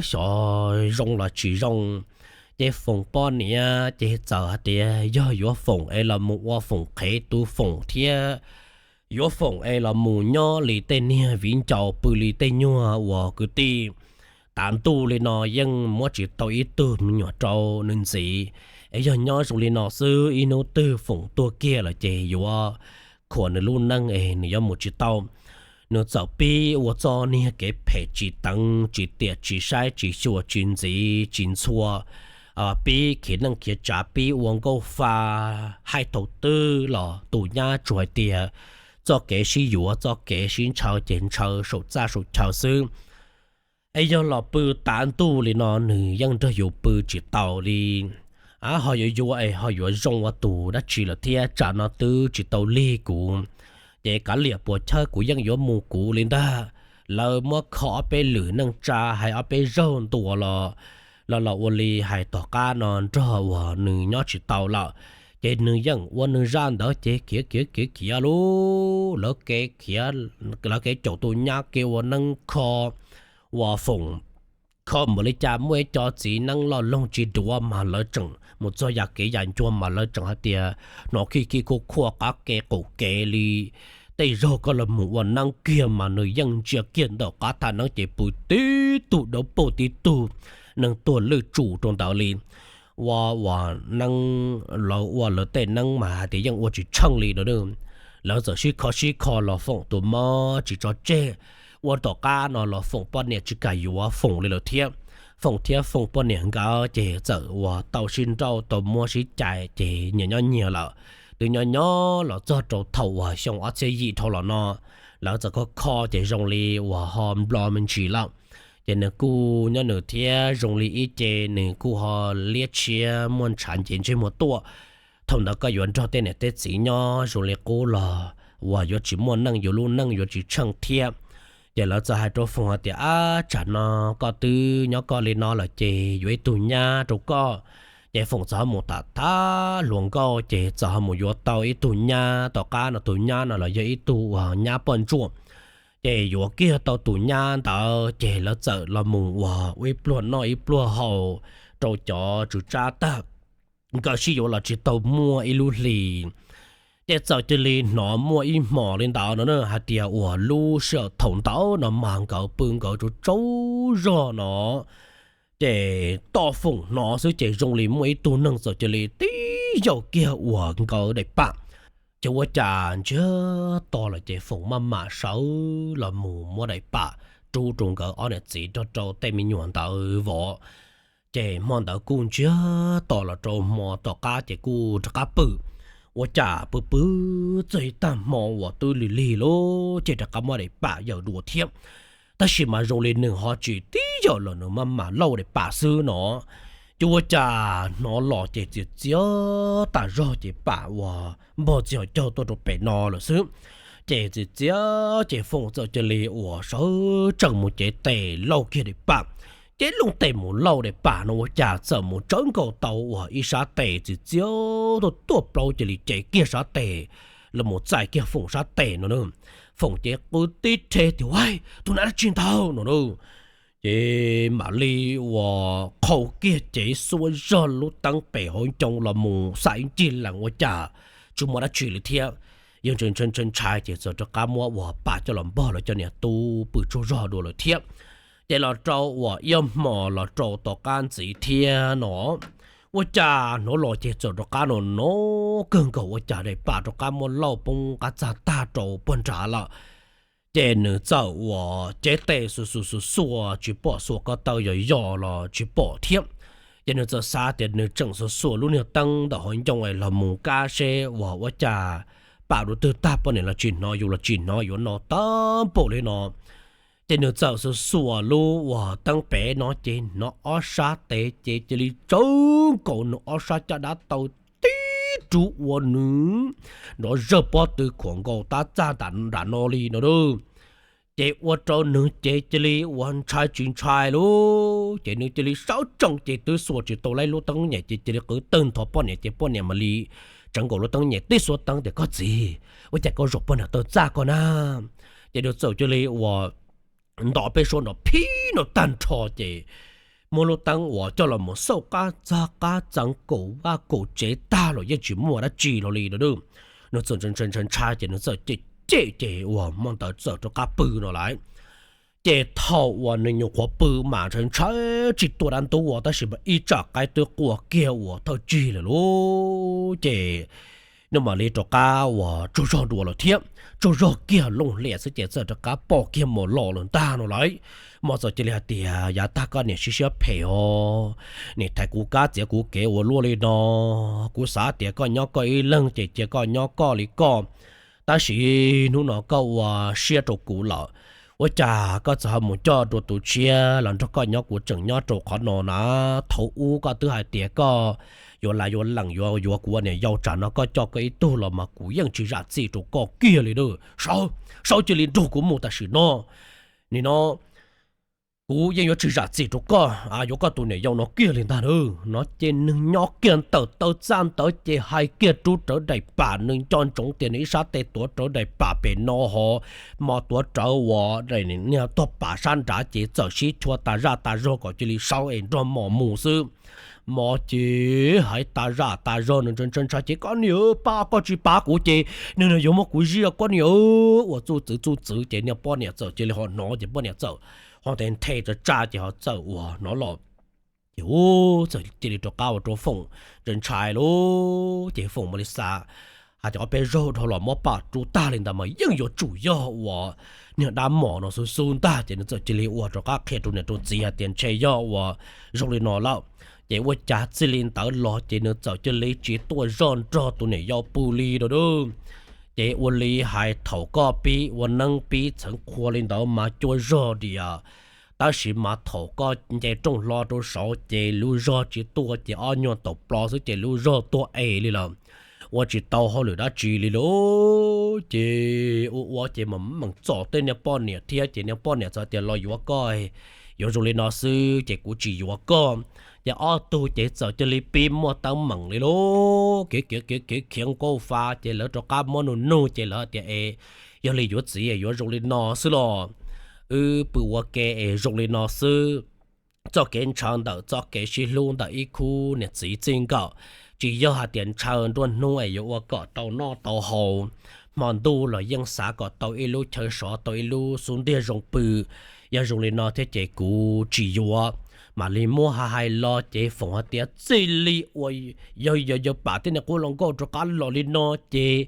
xyov zoo los tsis zoo, ces Foom poj niam ces txawm hais tias yog yuav Foom es los mus ua Foom qhev tus Foom thiab, yuav Foom es los mus nyob li tej niag viv ncaus pw li tej nyuag uas kwv tij. Tav ntuj li no yeej muab tsis tau ib tug me nyuam rau nws ntxiv, es yog nyob zoo li no xwb ib hnub twg Foom tuag kiag lawm ces yuav khuam nws lub neej es nws yuav mus tsis tau. Nws txawm pib ua txoj niag kev phem tsis teev tsis tiam tsis saib tsis xyuas tsis ntxiv tsis ntxhua, pib khiav neej khiav tsav pib ua nkauj fa, hais thaum twg los tus nyab tsuas hais tias txoj kev sib yuav txoj kev sib ntshaw ces ntshaw saum txaj saum chaw xwb. Es yog los pw tav ntuj li no nws yeej nrog yus pw tsis tau li. Ho yuav yuav es ho yuav zoo ua tus dab tsi lawm thiab, tsam no twb tsis tau lig kuv, ces kav liam puas chawj kuv yeej yuav mus kuv li ntag. Lawv muab kho ob peb lwm neej tsa hais ob peb zaug ntua los, los los ua li hais tom qab no nrog uas nws nyob tsis tau lawm, ces nws yeej ua nws zaj ntawd ces khiav khiav khiav khiav lub lawv kev khiav, lawv kev caum tus nyab kev ua neeb kho uas Foom kho npaum li cas muaj ib co txiv neeb loj loog tsis duav mas lawv tseem mus txog yam kev yam ncua mas lawv tseem hais tias hnov khij khij khuaj khuaj qab kev qaum kev li. Tej zaug koj los mus ua neeb kiag mas nws yeej ntsia kiag ntawm qab thaj neeb ces pw tib tug dawb paug tib tug neeg tuag lwj tsum rau ntawd li. Ua uas neeb, lawv ua lawv tej neeb mas hais tias yeej ua tsis tsheej li no. Lawv txawm sib kho sib kho los Foom tus mob tsis tso tseg. Ua tom qab no los Foom poj niam tsis kam yuav Foom li lawm thiab. Foom thiab Foom poj niam nkawd ces txawm uas tau sib nrauj tau muab sib cais ces nyias nyob nyias lawm. Twb nyob nyob los txog rau thaum uas xyoo ob txhiab yim dhau los no, lawv txawm kho kho ces zoo li uas ho nplo me ntsis lawm. Ces nws kuj nyob nws thiab zoo li ib ce nws kuj ho liab tshiab muaj ntshav ncev ntsej muag tuaj. Thaum ntawd koj yuav nrog tej niam tej txiv nyob zoo li qub los uas yuav tsis muaj neej, yus lub neej yuav tsis tsheej thiab. Ces lawv txawm hais rau Foom hais tias, Ab, tsam no koj twb nyob koj li no lawm ces yuav ib tug nyab rau koj. Ces Foom txawm ho mus tham tham hluas nkauj ces txawm ho mus yuav tau ib tug nyab. Tom qab no tus nyab no los yog ib tug uas nyab poj ntsuam. Ces yuav kiag tau tus nyab ntawd ces lawv txawm los mus uas ua ib pluag noj ib pluag haus rau cov tswv tsab tag. Nkawd sib yuav los tsis tau muaj ib lub hli, ces txawm cia li hnov muaj ib hmos li ntawd no hais tias uas lub sij hawm thaum ntawd no mas nkawd pw nkawd tsaug tsaug zog no, ces tom Foom hnov xwb ces zoo li muaj ib tug neeg txawm cia li tib yaum kiag uas nkawd daim pam. Ces ua cas ntsiag to lawm ces Foom maj mam sawv los mus muab daim pam rub rau nkawd ob niam txiv nrog rau tej me nyuam ntawd vov. Ces hmo ntawd kuj ntsiag to los rau hmo tom qab ces kuj rov qab pw. Ua cas pw pw txog ib tag hmo uas twb lig lig lawm ces rov qab muab daim pam yaum dua thiab. Tab sis mas zoo li nws ho tsis tib yaum los nws maj mam lauj daim pam xwb no. Ces ua cas hnov los ces txias txias tas zog ces pam uas npog txias caug tuaj rau pem no lawm xwb. Ces txias txias ces Foom txawm cia li uas sawv tsees mus cev tes lauj kiag daim pam. Cev loo tes mus lauj daim pam no ua cas txawm mus tsawv nkaus tau uas ib sab tes txias txias tuaj tuaj plaub cia li cev kiag sab tes los mus txais kiag Foom sab tes no na. Foom ces qw tib rhe tias, Ua, tus nam dab tsi ntawd no na. Ces mam li uas qhau kiag cev xuab zog lub teeb pem hauv ncoo los mus xam ib ncig lees ua cas tsis muaj dab tsi li thiab. Yeej ntshai ntshai ntshai ces txawm rov qab muab uas pam coj los npog lawv cov niam tub pw tsaug zog dua lawm thiab. Ces los rau uas ib ob hmos los rau tom qab ntxiv thiab no, ua cas hnov los ces txawm rov qab no no kawg nkaus ua cas daim pam rov qab muab lauj poob qab txag tag rau puag nrad lawm. Ces nws txawm uas cev tes xuas xuas xuas xuas tsis pom, xuas ko taw yos yos los tsis pom thiab. Ces nws txawm xav tias nws tseem xuas xuas lub niag teeb ntawm hauv ncoo es los mus kab seb uas ua cas pam dua twg tag poj niam los tsis hnov yus los tsis hnov yuav no tab npaum li no. Ces nws txawm xuas xuas lub uas teeb pem no ces hnov ob sab tes ces cia li tsawv nkaus nws ob sab caj dab taw tib rub ua nws nrov zawg pob tw khuam nkaus tab txaj nram no li no lauj. Ces ua rau nws ces cia li uas ntshai tsis ntshai lauj, ces nws cia li sawv tsees ces twb xuas tsis tau lub teeb nyem ces cia li qw tawg ntho poj niam ces poj niam mam li tsawv nkaus lub teeb nyem tib xuab teeb tias, Koj txiv, ua cas koj zaum poj niam taw txaj koj na? Ces nws txawm cia li uas nto peb suab nrov phib no tag nrho ces muab lub teeb uas coj los mus xauj qab txag qab txeev kaum vaj kaum tsev tag los yeej tsis muaj dab tsi los li no. Nws txawm ntshai ntshai ces nws txawm cem cem ces uas hmo ntawd txawm rov qab pw no lawm. Ces thaum uas nws nyuam qhuav pw mas ntshai ntshai tsis tuaj dab ntub ua tab sis mas ib tsam qaib twb quaj kiag uas thawj tsig lawm lauj. Ces nws mam li rov qab uas tsaug zog dua lawm thiab, tsaug zog kiag looj hlias xwb ces txawm rov qab pom kiag mus los lawm ntag no lawm. Mas txawm cia li hais tias, Yav tag koj niam siab siab phem os, nim thaiv kuv kab txiav kuv kev ua luaj li no. Kuv xav tias koj nyob koj ib leeg ces cia koj nyob koj li koj, tab sis hnub no koj ua siab rau kuv lawm, ua cas koj txawm ho mus coj dua tus tshiab los nrog koj nyob, kuv tseem nyob rau qhov no na. Thaum ub koj twb hais tias koj yuav lav yuav leem yuav yuav kuv ua niam yau, tsam no koj coj koj ib tug los mas kuv yeej tsis zam txim rau koj kiag li. Sawv, sawv cia li nrog kuv mus tam sim no. Nim no kuv yeej yuav tsis zam txim rau koj, yuav koj tus niam yau no kiag li ntag na. No ces nws nyob kiag ntawm taw txaj ntawd ces hais kiag rub rawv daim pam, nws nco ntsoov tias nws ib sab tes tuav rawv daim pam pem no ho, mos tuav rawv uas niag tog pam sab nrad ces txawm sib chua tas zaj tas zog kom cia li sawv es nrog mos mus xwb. Mos ces hais tas zaj tas zog nws ntshai ntshai ces, Koj niam, pab koj tsis pab kuv ces nws yuav muab kuv ziab koj niam. Ua txuj txwv txuj txwv ces niag poj niam txawm cia li ho hnov ces poj niam txawm ho nthe nthe tsa tsa ces ho txawm uas hnov los. Ces txawm cia li rov qab ua rau Foom ntshai ntshai lauj. Ces Foom mam li xav hais tias ob peb zaug dhau los muab pam rub tag li ntawd mas yeej yuav tsum yog uas niag dab mos no xub xub ntag. Ces nws txawm cia li ua rov qab qhia rau niam rau txiv hais tias ntshe yog uas zoo li no lawm. Ces ua cas txij li ntawd los ces nws txawm cia li tsis tuaj zoj nrog tus niam yau pw li lawm. Ces ua li hais thaum koj pib ua neeb pib txheev qhua li ntawd mas cuaj zog diam, tab sis mas thaum koj nce rooj hlo rau saud ces lub zog tsis tuaj ces ob nyuag taum plo xwb ces lub zog tuag es li lawm, ua tsis tau hauj lwm dab tsi li lauj. Ces ua ua ces mam meem txom tej niag poj niam thiab ces niag poj niam txawm tias los yuav koj, yuav zoo li no xwb ces kuv tsis yuav koj. Ces ob tug ces txawm cia li pib muaj teeb meem li lauj, khiav khiav khiav khiav khiav nkauj fa ces lawv rov qab muab nug nug ces lawv tias es yog li yuav txiv yuav zoo li no xwb los wb pw ua ke es zoo li no xwb. Txoj kev ntshaw ntawm txoj kev sib hlub ntawm ib khub niam txiv txij nkawm tsis yog hais tias ntshaw nruab hnub es yuav ua kom tau noj tau haus, hmo ntuj los yeej xav kom tau ib lub chaw sov tau ib lub xub ntiag zoo pw. Yog zoo li no thiab ces kuv tsis yuav. Mam li muab hais hais los ces Foom hais tias txij li uas yog yawg pam thiab niag qub hluas nkauj rov qab los li no ces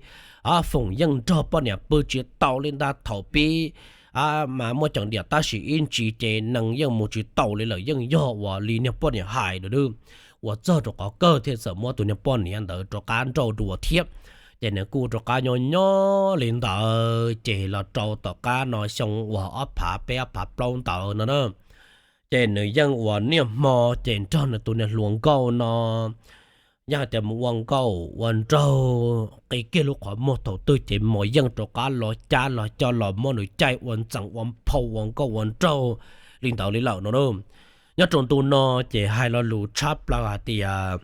Foom yeej nrog poj niam pw tsis tau li ntag. Thaum pib mas muaj cov diam tab sis ib ntsis ces nees yeej mus tsis tau li lawm, yeej yog uas li niag poj niam hais lawm. Ua txog rau qhov kawg thiaj txawm muab tus niag poj niam ntawd rov qab nrauj dua thiab. Ces nws kuj rov qab nyob nyob li ntawd ces los rau tom qab no xyoo uas ob phav peb ob phav plaub ntawd no na, ces nws yeej uas niaj hmo ces nrog nws tus niag hluas nkauj no yeej hais tias mus ua nkauj ua nraug, qi kiag lub qhov muag thaum twg ces mos yeej rov qab los cab los coj los muab nws caij ua ntxeev ua phau ua nkauj ua nraug li ntawd li lawm no na. Nyob rau ntu no ces hais lo lus tshab plaws hais tias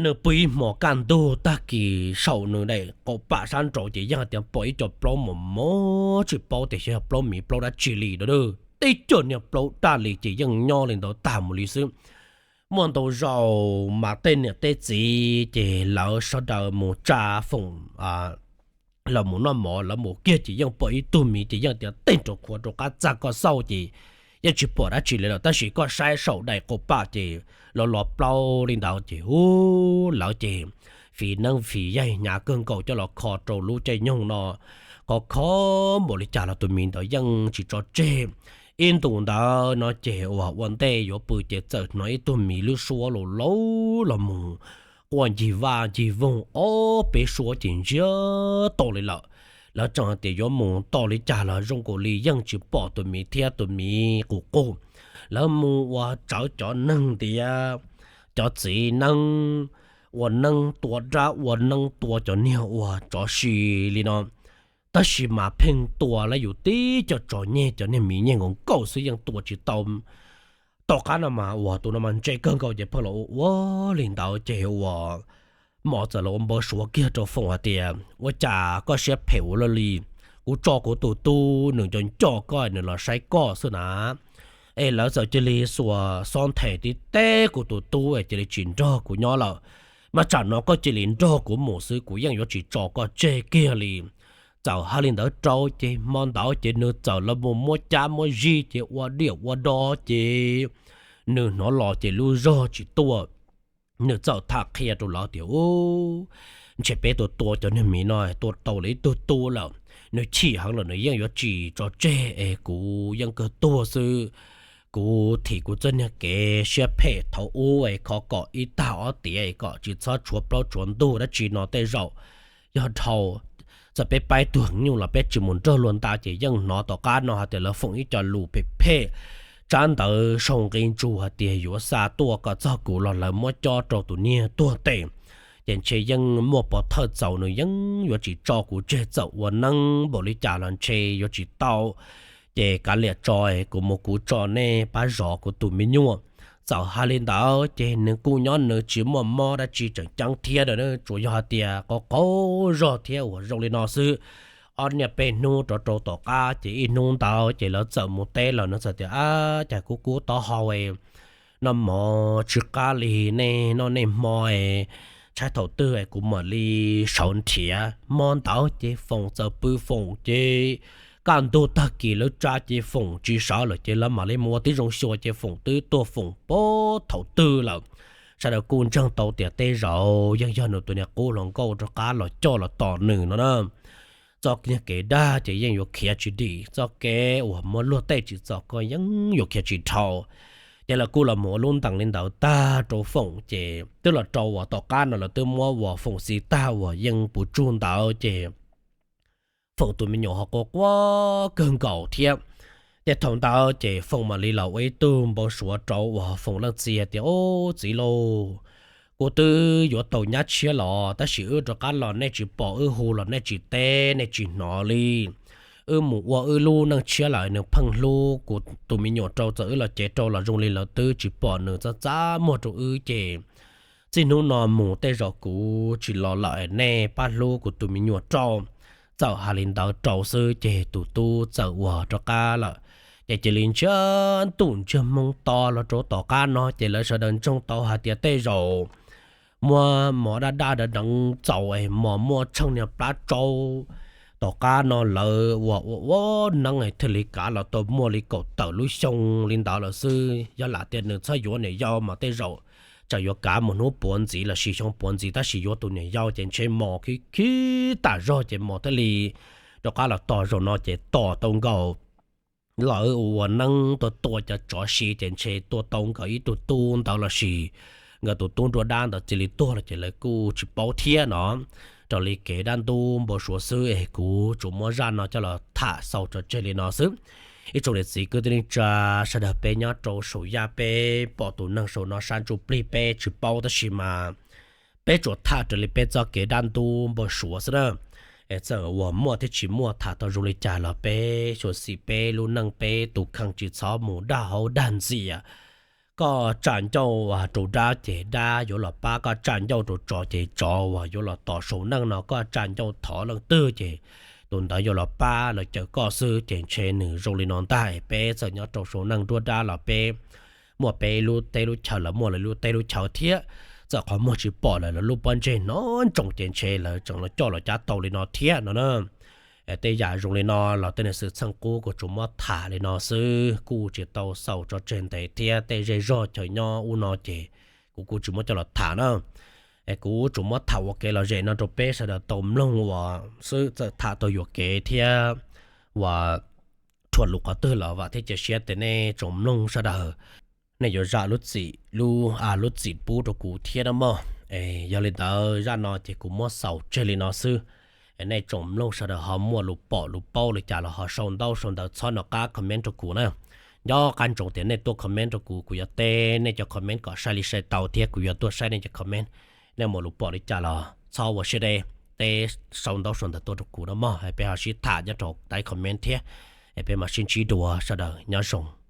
nws pw ib hmos kaj ntug tag kis saum nws daim qaum pam sab nraud ces yeej hais tias pom ib co plaub mos mos tsis paub tias xyov yog plaub miv plaub dab tsi li no. Teb cov niag plaub daj li ces yeej nyob li ntawd tag mus li xwb. Muaj ntau zaus mas tej niam tej txiv ces lawv sawv daws mus tsa Foom los mus noj mov, lawv mus kiag ces yeej pom ib tug miv ces yeej tias tej nraum qhuav rau qab txaj koj xauj ces yeej tsis pom dab tsi li lawm, tab sis koj saib saum daim qaum pam ces los los plaub li ntawd ces hu, lawv ces fim neeb fim yaig hnyav kawg nkaus coj los kho rau lub caij nyoog no. Kho kho npaum li cas los tus miv ntawd yeej tsis tso tseg. Ib ntus ntawd no ces uas ua ntej yuav pw ces txawm hnov ib tug miv lub suab laus laus los mus quaj ncig vaj ncig voog ob peb suab ces ntsiag to li lawm. Lawv tseem hais tias yuav mus tau li cas los zoo nkaus li yeej tsis pom tus miv thiab tus miv qus qus. Lawv mus ua tsawv cov neeg ntiav, cov txiv neeb, ua neeb tua dab ua neeb tua cov niag uas tsov si li no. Tab sis mas pheej tua lawv yus tib co tso nyeg, cov niag miv nyeg nkaus nkaus xwb yeej tua tsis tau. Tom qab no mas uas tus no mas ntse kawg nkaus ces pheej los ua ua li ntawd ces uas Mos txawm los ua npau suav kiag rau Foom hais tias, ua cas koj siab phem ua luaj li? Kuv tso kuv tus tub nws nco nco koj nws los saib koj xwb na, es lawv txawm cia li xuas xob nthe tib teb kuv tus tub es cia li tsis nrog kuv nyob lawm. Mas tsam no koj cia li nrog kuv mus xwb, kuv yeej yuav tsis tso koj tseg kiag li. Txawm hais li ntawd rau ces hmo ntawd ces nws txawm los mus muab cab muab zig ces ua diam ua do ces nws hnov los ces lub zog tsis tuaj. Nws txawm tham qhia rau lawv tias, u, ntshe peb tua tua cov niag miv no tua tau lawv ib tug tub lawm. Nws chim heev lawm nws yeej yuav tsis tso tseg es kuv yeej kawg tuag xwb. Kuv thim kuv txoj niag kev siab phem thaum ub es khov kom ib tag ob tiav es kom tsis txhob tshuav plaub tshuav ntug dab tsi no tej zaum yog dhau. Txawm peb paib tuag nyuj los peb tsis mus nrog luag nta ces yeej hnov tom qab no hais tias lawv foom ib co lus phem phem tsab ntawv sau nqi ntsug hais tias yuav xa tuaj kom txog kuv los lawv muab cob rau tus niag tuag tes. Ces ntshe yeej muaj pov thawj txaus nws yeej yuav tsis tso kuv tseg txawm ua neeb npaum li cas los ntshe yuav tsis tau. Ces kav liam tso, kuv mus kuv tso, nej pab zov kuv tus me nyuam. Txawm hais li ntawd ces nws kuj nyob nws tsis muaj mob dab tsi tseem ceeb thiab, tsuas yog hais tias qaug qaug zog thiab uas zoo li no xwb. Ob niaj peb hnub rov rau tom qab ces ib hnub ntawd ces lawv txawm mus teb los nws txawm tias, ab, cas kub kub taub hau, noj mov tsis qab li, nej noj nej hmo, tshaib thaum twg kuv mam li sawv nrhiav. Hmo ntawd ces Foom txawm pw Foom ces kaj ntug tag kis lawv tsa ces Foom tsis sawv lawm ces lawv mam li mus ua tib zoo xyuas ces Foom twb tuag Foom pab thaum twg lawm. Sawv daws kuj ntseeg tau tias tej zaum yeej yog nws tus niag qub hluas nkauj rov qab los coj los tos nws no na. Txoj niag kev dag ces yeej yuav khiav tsis dim, txoj kev uas muab luag tej tsim txom koj yeej yuav khiav tsis dhau. Ces lawv kuj los mus ua lub ntees li ntawd tag rau Foom ces twb los rau uas tom qab no lawv twb muab uas Foom xis tag uas yeej puv tsug ntawd ces Foom tus me nyuam ho quaj quaj kawg nkaus thiab. Ces thaum ntawd ces Foom mam li los ua ib tug npau suav rau uas Foom leej txiv hais tias, ub, txiv lauj, kuv twb yuav tau nyab tshiab los tab sis wb rov qab los nej tsis pom, wb hu los nej tsis teb nej tsis hnov li. Wb mus ua wb lub neej tshiab lawm, nws pheej hlub kuv tus me nyuam rau, txawm wb los cev rau los zoo li lawv twb tsis pom nws txaj txaj muag rau wb ces txij hnub no mus tej zaum kuv tsis los lawm, nej pab hlub kuv tus me nyuam rau. Txawm hais li ntawd rau xwb ces tus tub txawm uas rov qab lawm. Ces cia li ntsiag ntuj ntsiag hmoo to los rau tom qab no ces lawv sawv daws ntsoog tau hais tias tej zaum muab mov daj daj deev deev txaus es mos muaj tsheej niag plab tsaub. Tom qab no lawv uas ua ua neeb thiaj li kav los tau muaj li kaum tawm lub xyoo li ntawd lawm xwb. Yog lam tias nws txhob yuav niam yau mas tej zaum tseem yuav kav mus hnub puav ntxiv los sis xyoo puav ntxiv, tab sis yuav tus niam yau ces ntshe mos khib khib tas zog ces mos thiaj li rov qab los tos zaum no ces tos tau nkaus. Lawv ua neeb tua tua cov tsov si ces ntshe tua tau nkawd ib tug tub ntawd los sis nkawd tus tub nruab dab ntawd cia li tuag lawm ces lawv kuj tsis paub thiab no. Raws li kev dab ntub npau suav xwb es kuv tsuas muab zaj no coj los tham xaus tso tseg li no xwb. Ib tsoom niam txiv kwv tij neej tsa sawv daws, peb nyob rau saum yaj peb pom tus neeg saum no sab ntsuj plig peb tsis paub tab sis mas peb tsuas tham raws li peb txoj kev dab ntub npau suav xwb na. Es txawm uas muaj thiab tsis muaj tham tau zoo li cas los peb xyuam xim peb lub neej peb tus kheej tsis txhob mus dag haub dag ntxias. Koj tsa ncauj rau dab ces dab yuav los pab, koj tsa ncauj rau tsov ces tsov uas yuav los tos saum neej no koj tsa ncauj thov leej twg ces tus ntawd yuav los pab los cawm koj xwb ces ntshe nws zoo li no ntag. Peb txawm nyob rau saum neej nruab dab los peb muaj peb lub teb lub chaw, lawv muaj lawv lub teb lub chaw thiab. Txawm qhov muag tsis pom lawv lub pob ntseg no ntsoov ces ntshe lawv tseem los coj los cab tau li no thiab no na. Tej yam zoo li no los tej niag xwm txheej qub kuv tsuas muab tham li no xwb, kuj tsis tau xaus tso tseg ntev thiab, tej zej zog chaw nyob ub no ces kuv kuj tsis muab coj los tham na. Es kuv tsuas muab tham ua kev lom zem no rau peb sawv daws tau mloog ua xwb, txawm tham tau yuam kev thiab uas thuam lus qhov twg los vam thiab cia siab tias nej tsoom mloog sawv daws nej yuav zam lub txim, lub, lub txim pub rau kuv thiab na mog. Yog li ntawd zaj no ces kuv muab xaus tseg li no xwb. Nej tsoom mloog sawv daws ho muaj lus pom lus paub li cas los ho sau ntaub sau ntawv txhob nco qab comment rau kuv na. Nco qab ntsoov tias nej tuaj comment rau kuv, kuv yuav teb nej cov comment kom sai li sai tau thiab kuv yuav tuaj saib nej cov comment. Nej muaj lus pom li cas los txhob ua siab deb, teb sau ntaub sau ntawv tuaj rau kuv no mog, peb ho sib tham nyob rau daim comment thiab. Es peb mam sib ntsib dua, sawv daws nyob zoo.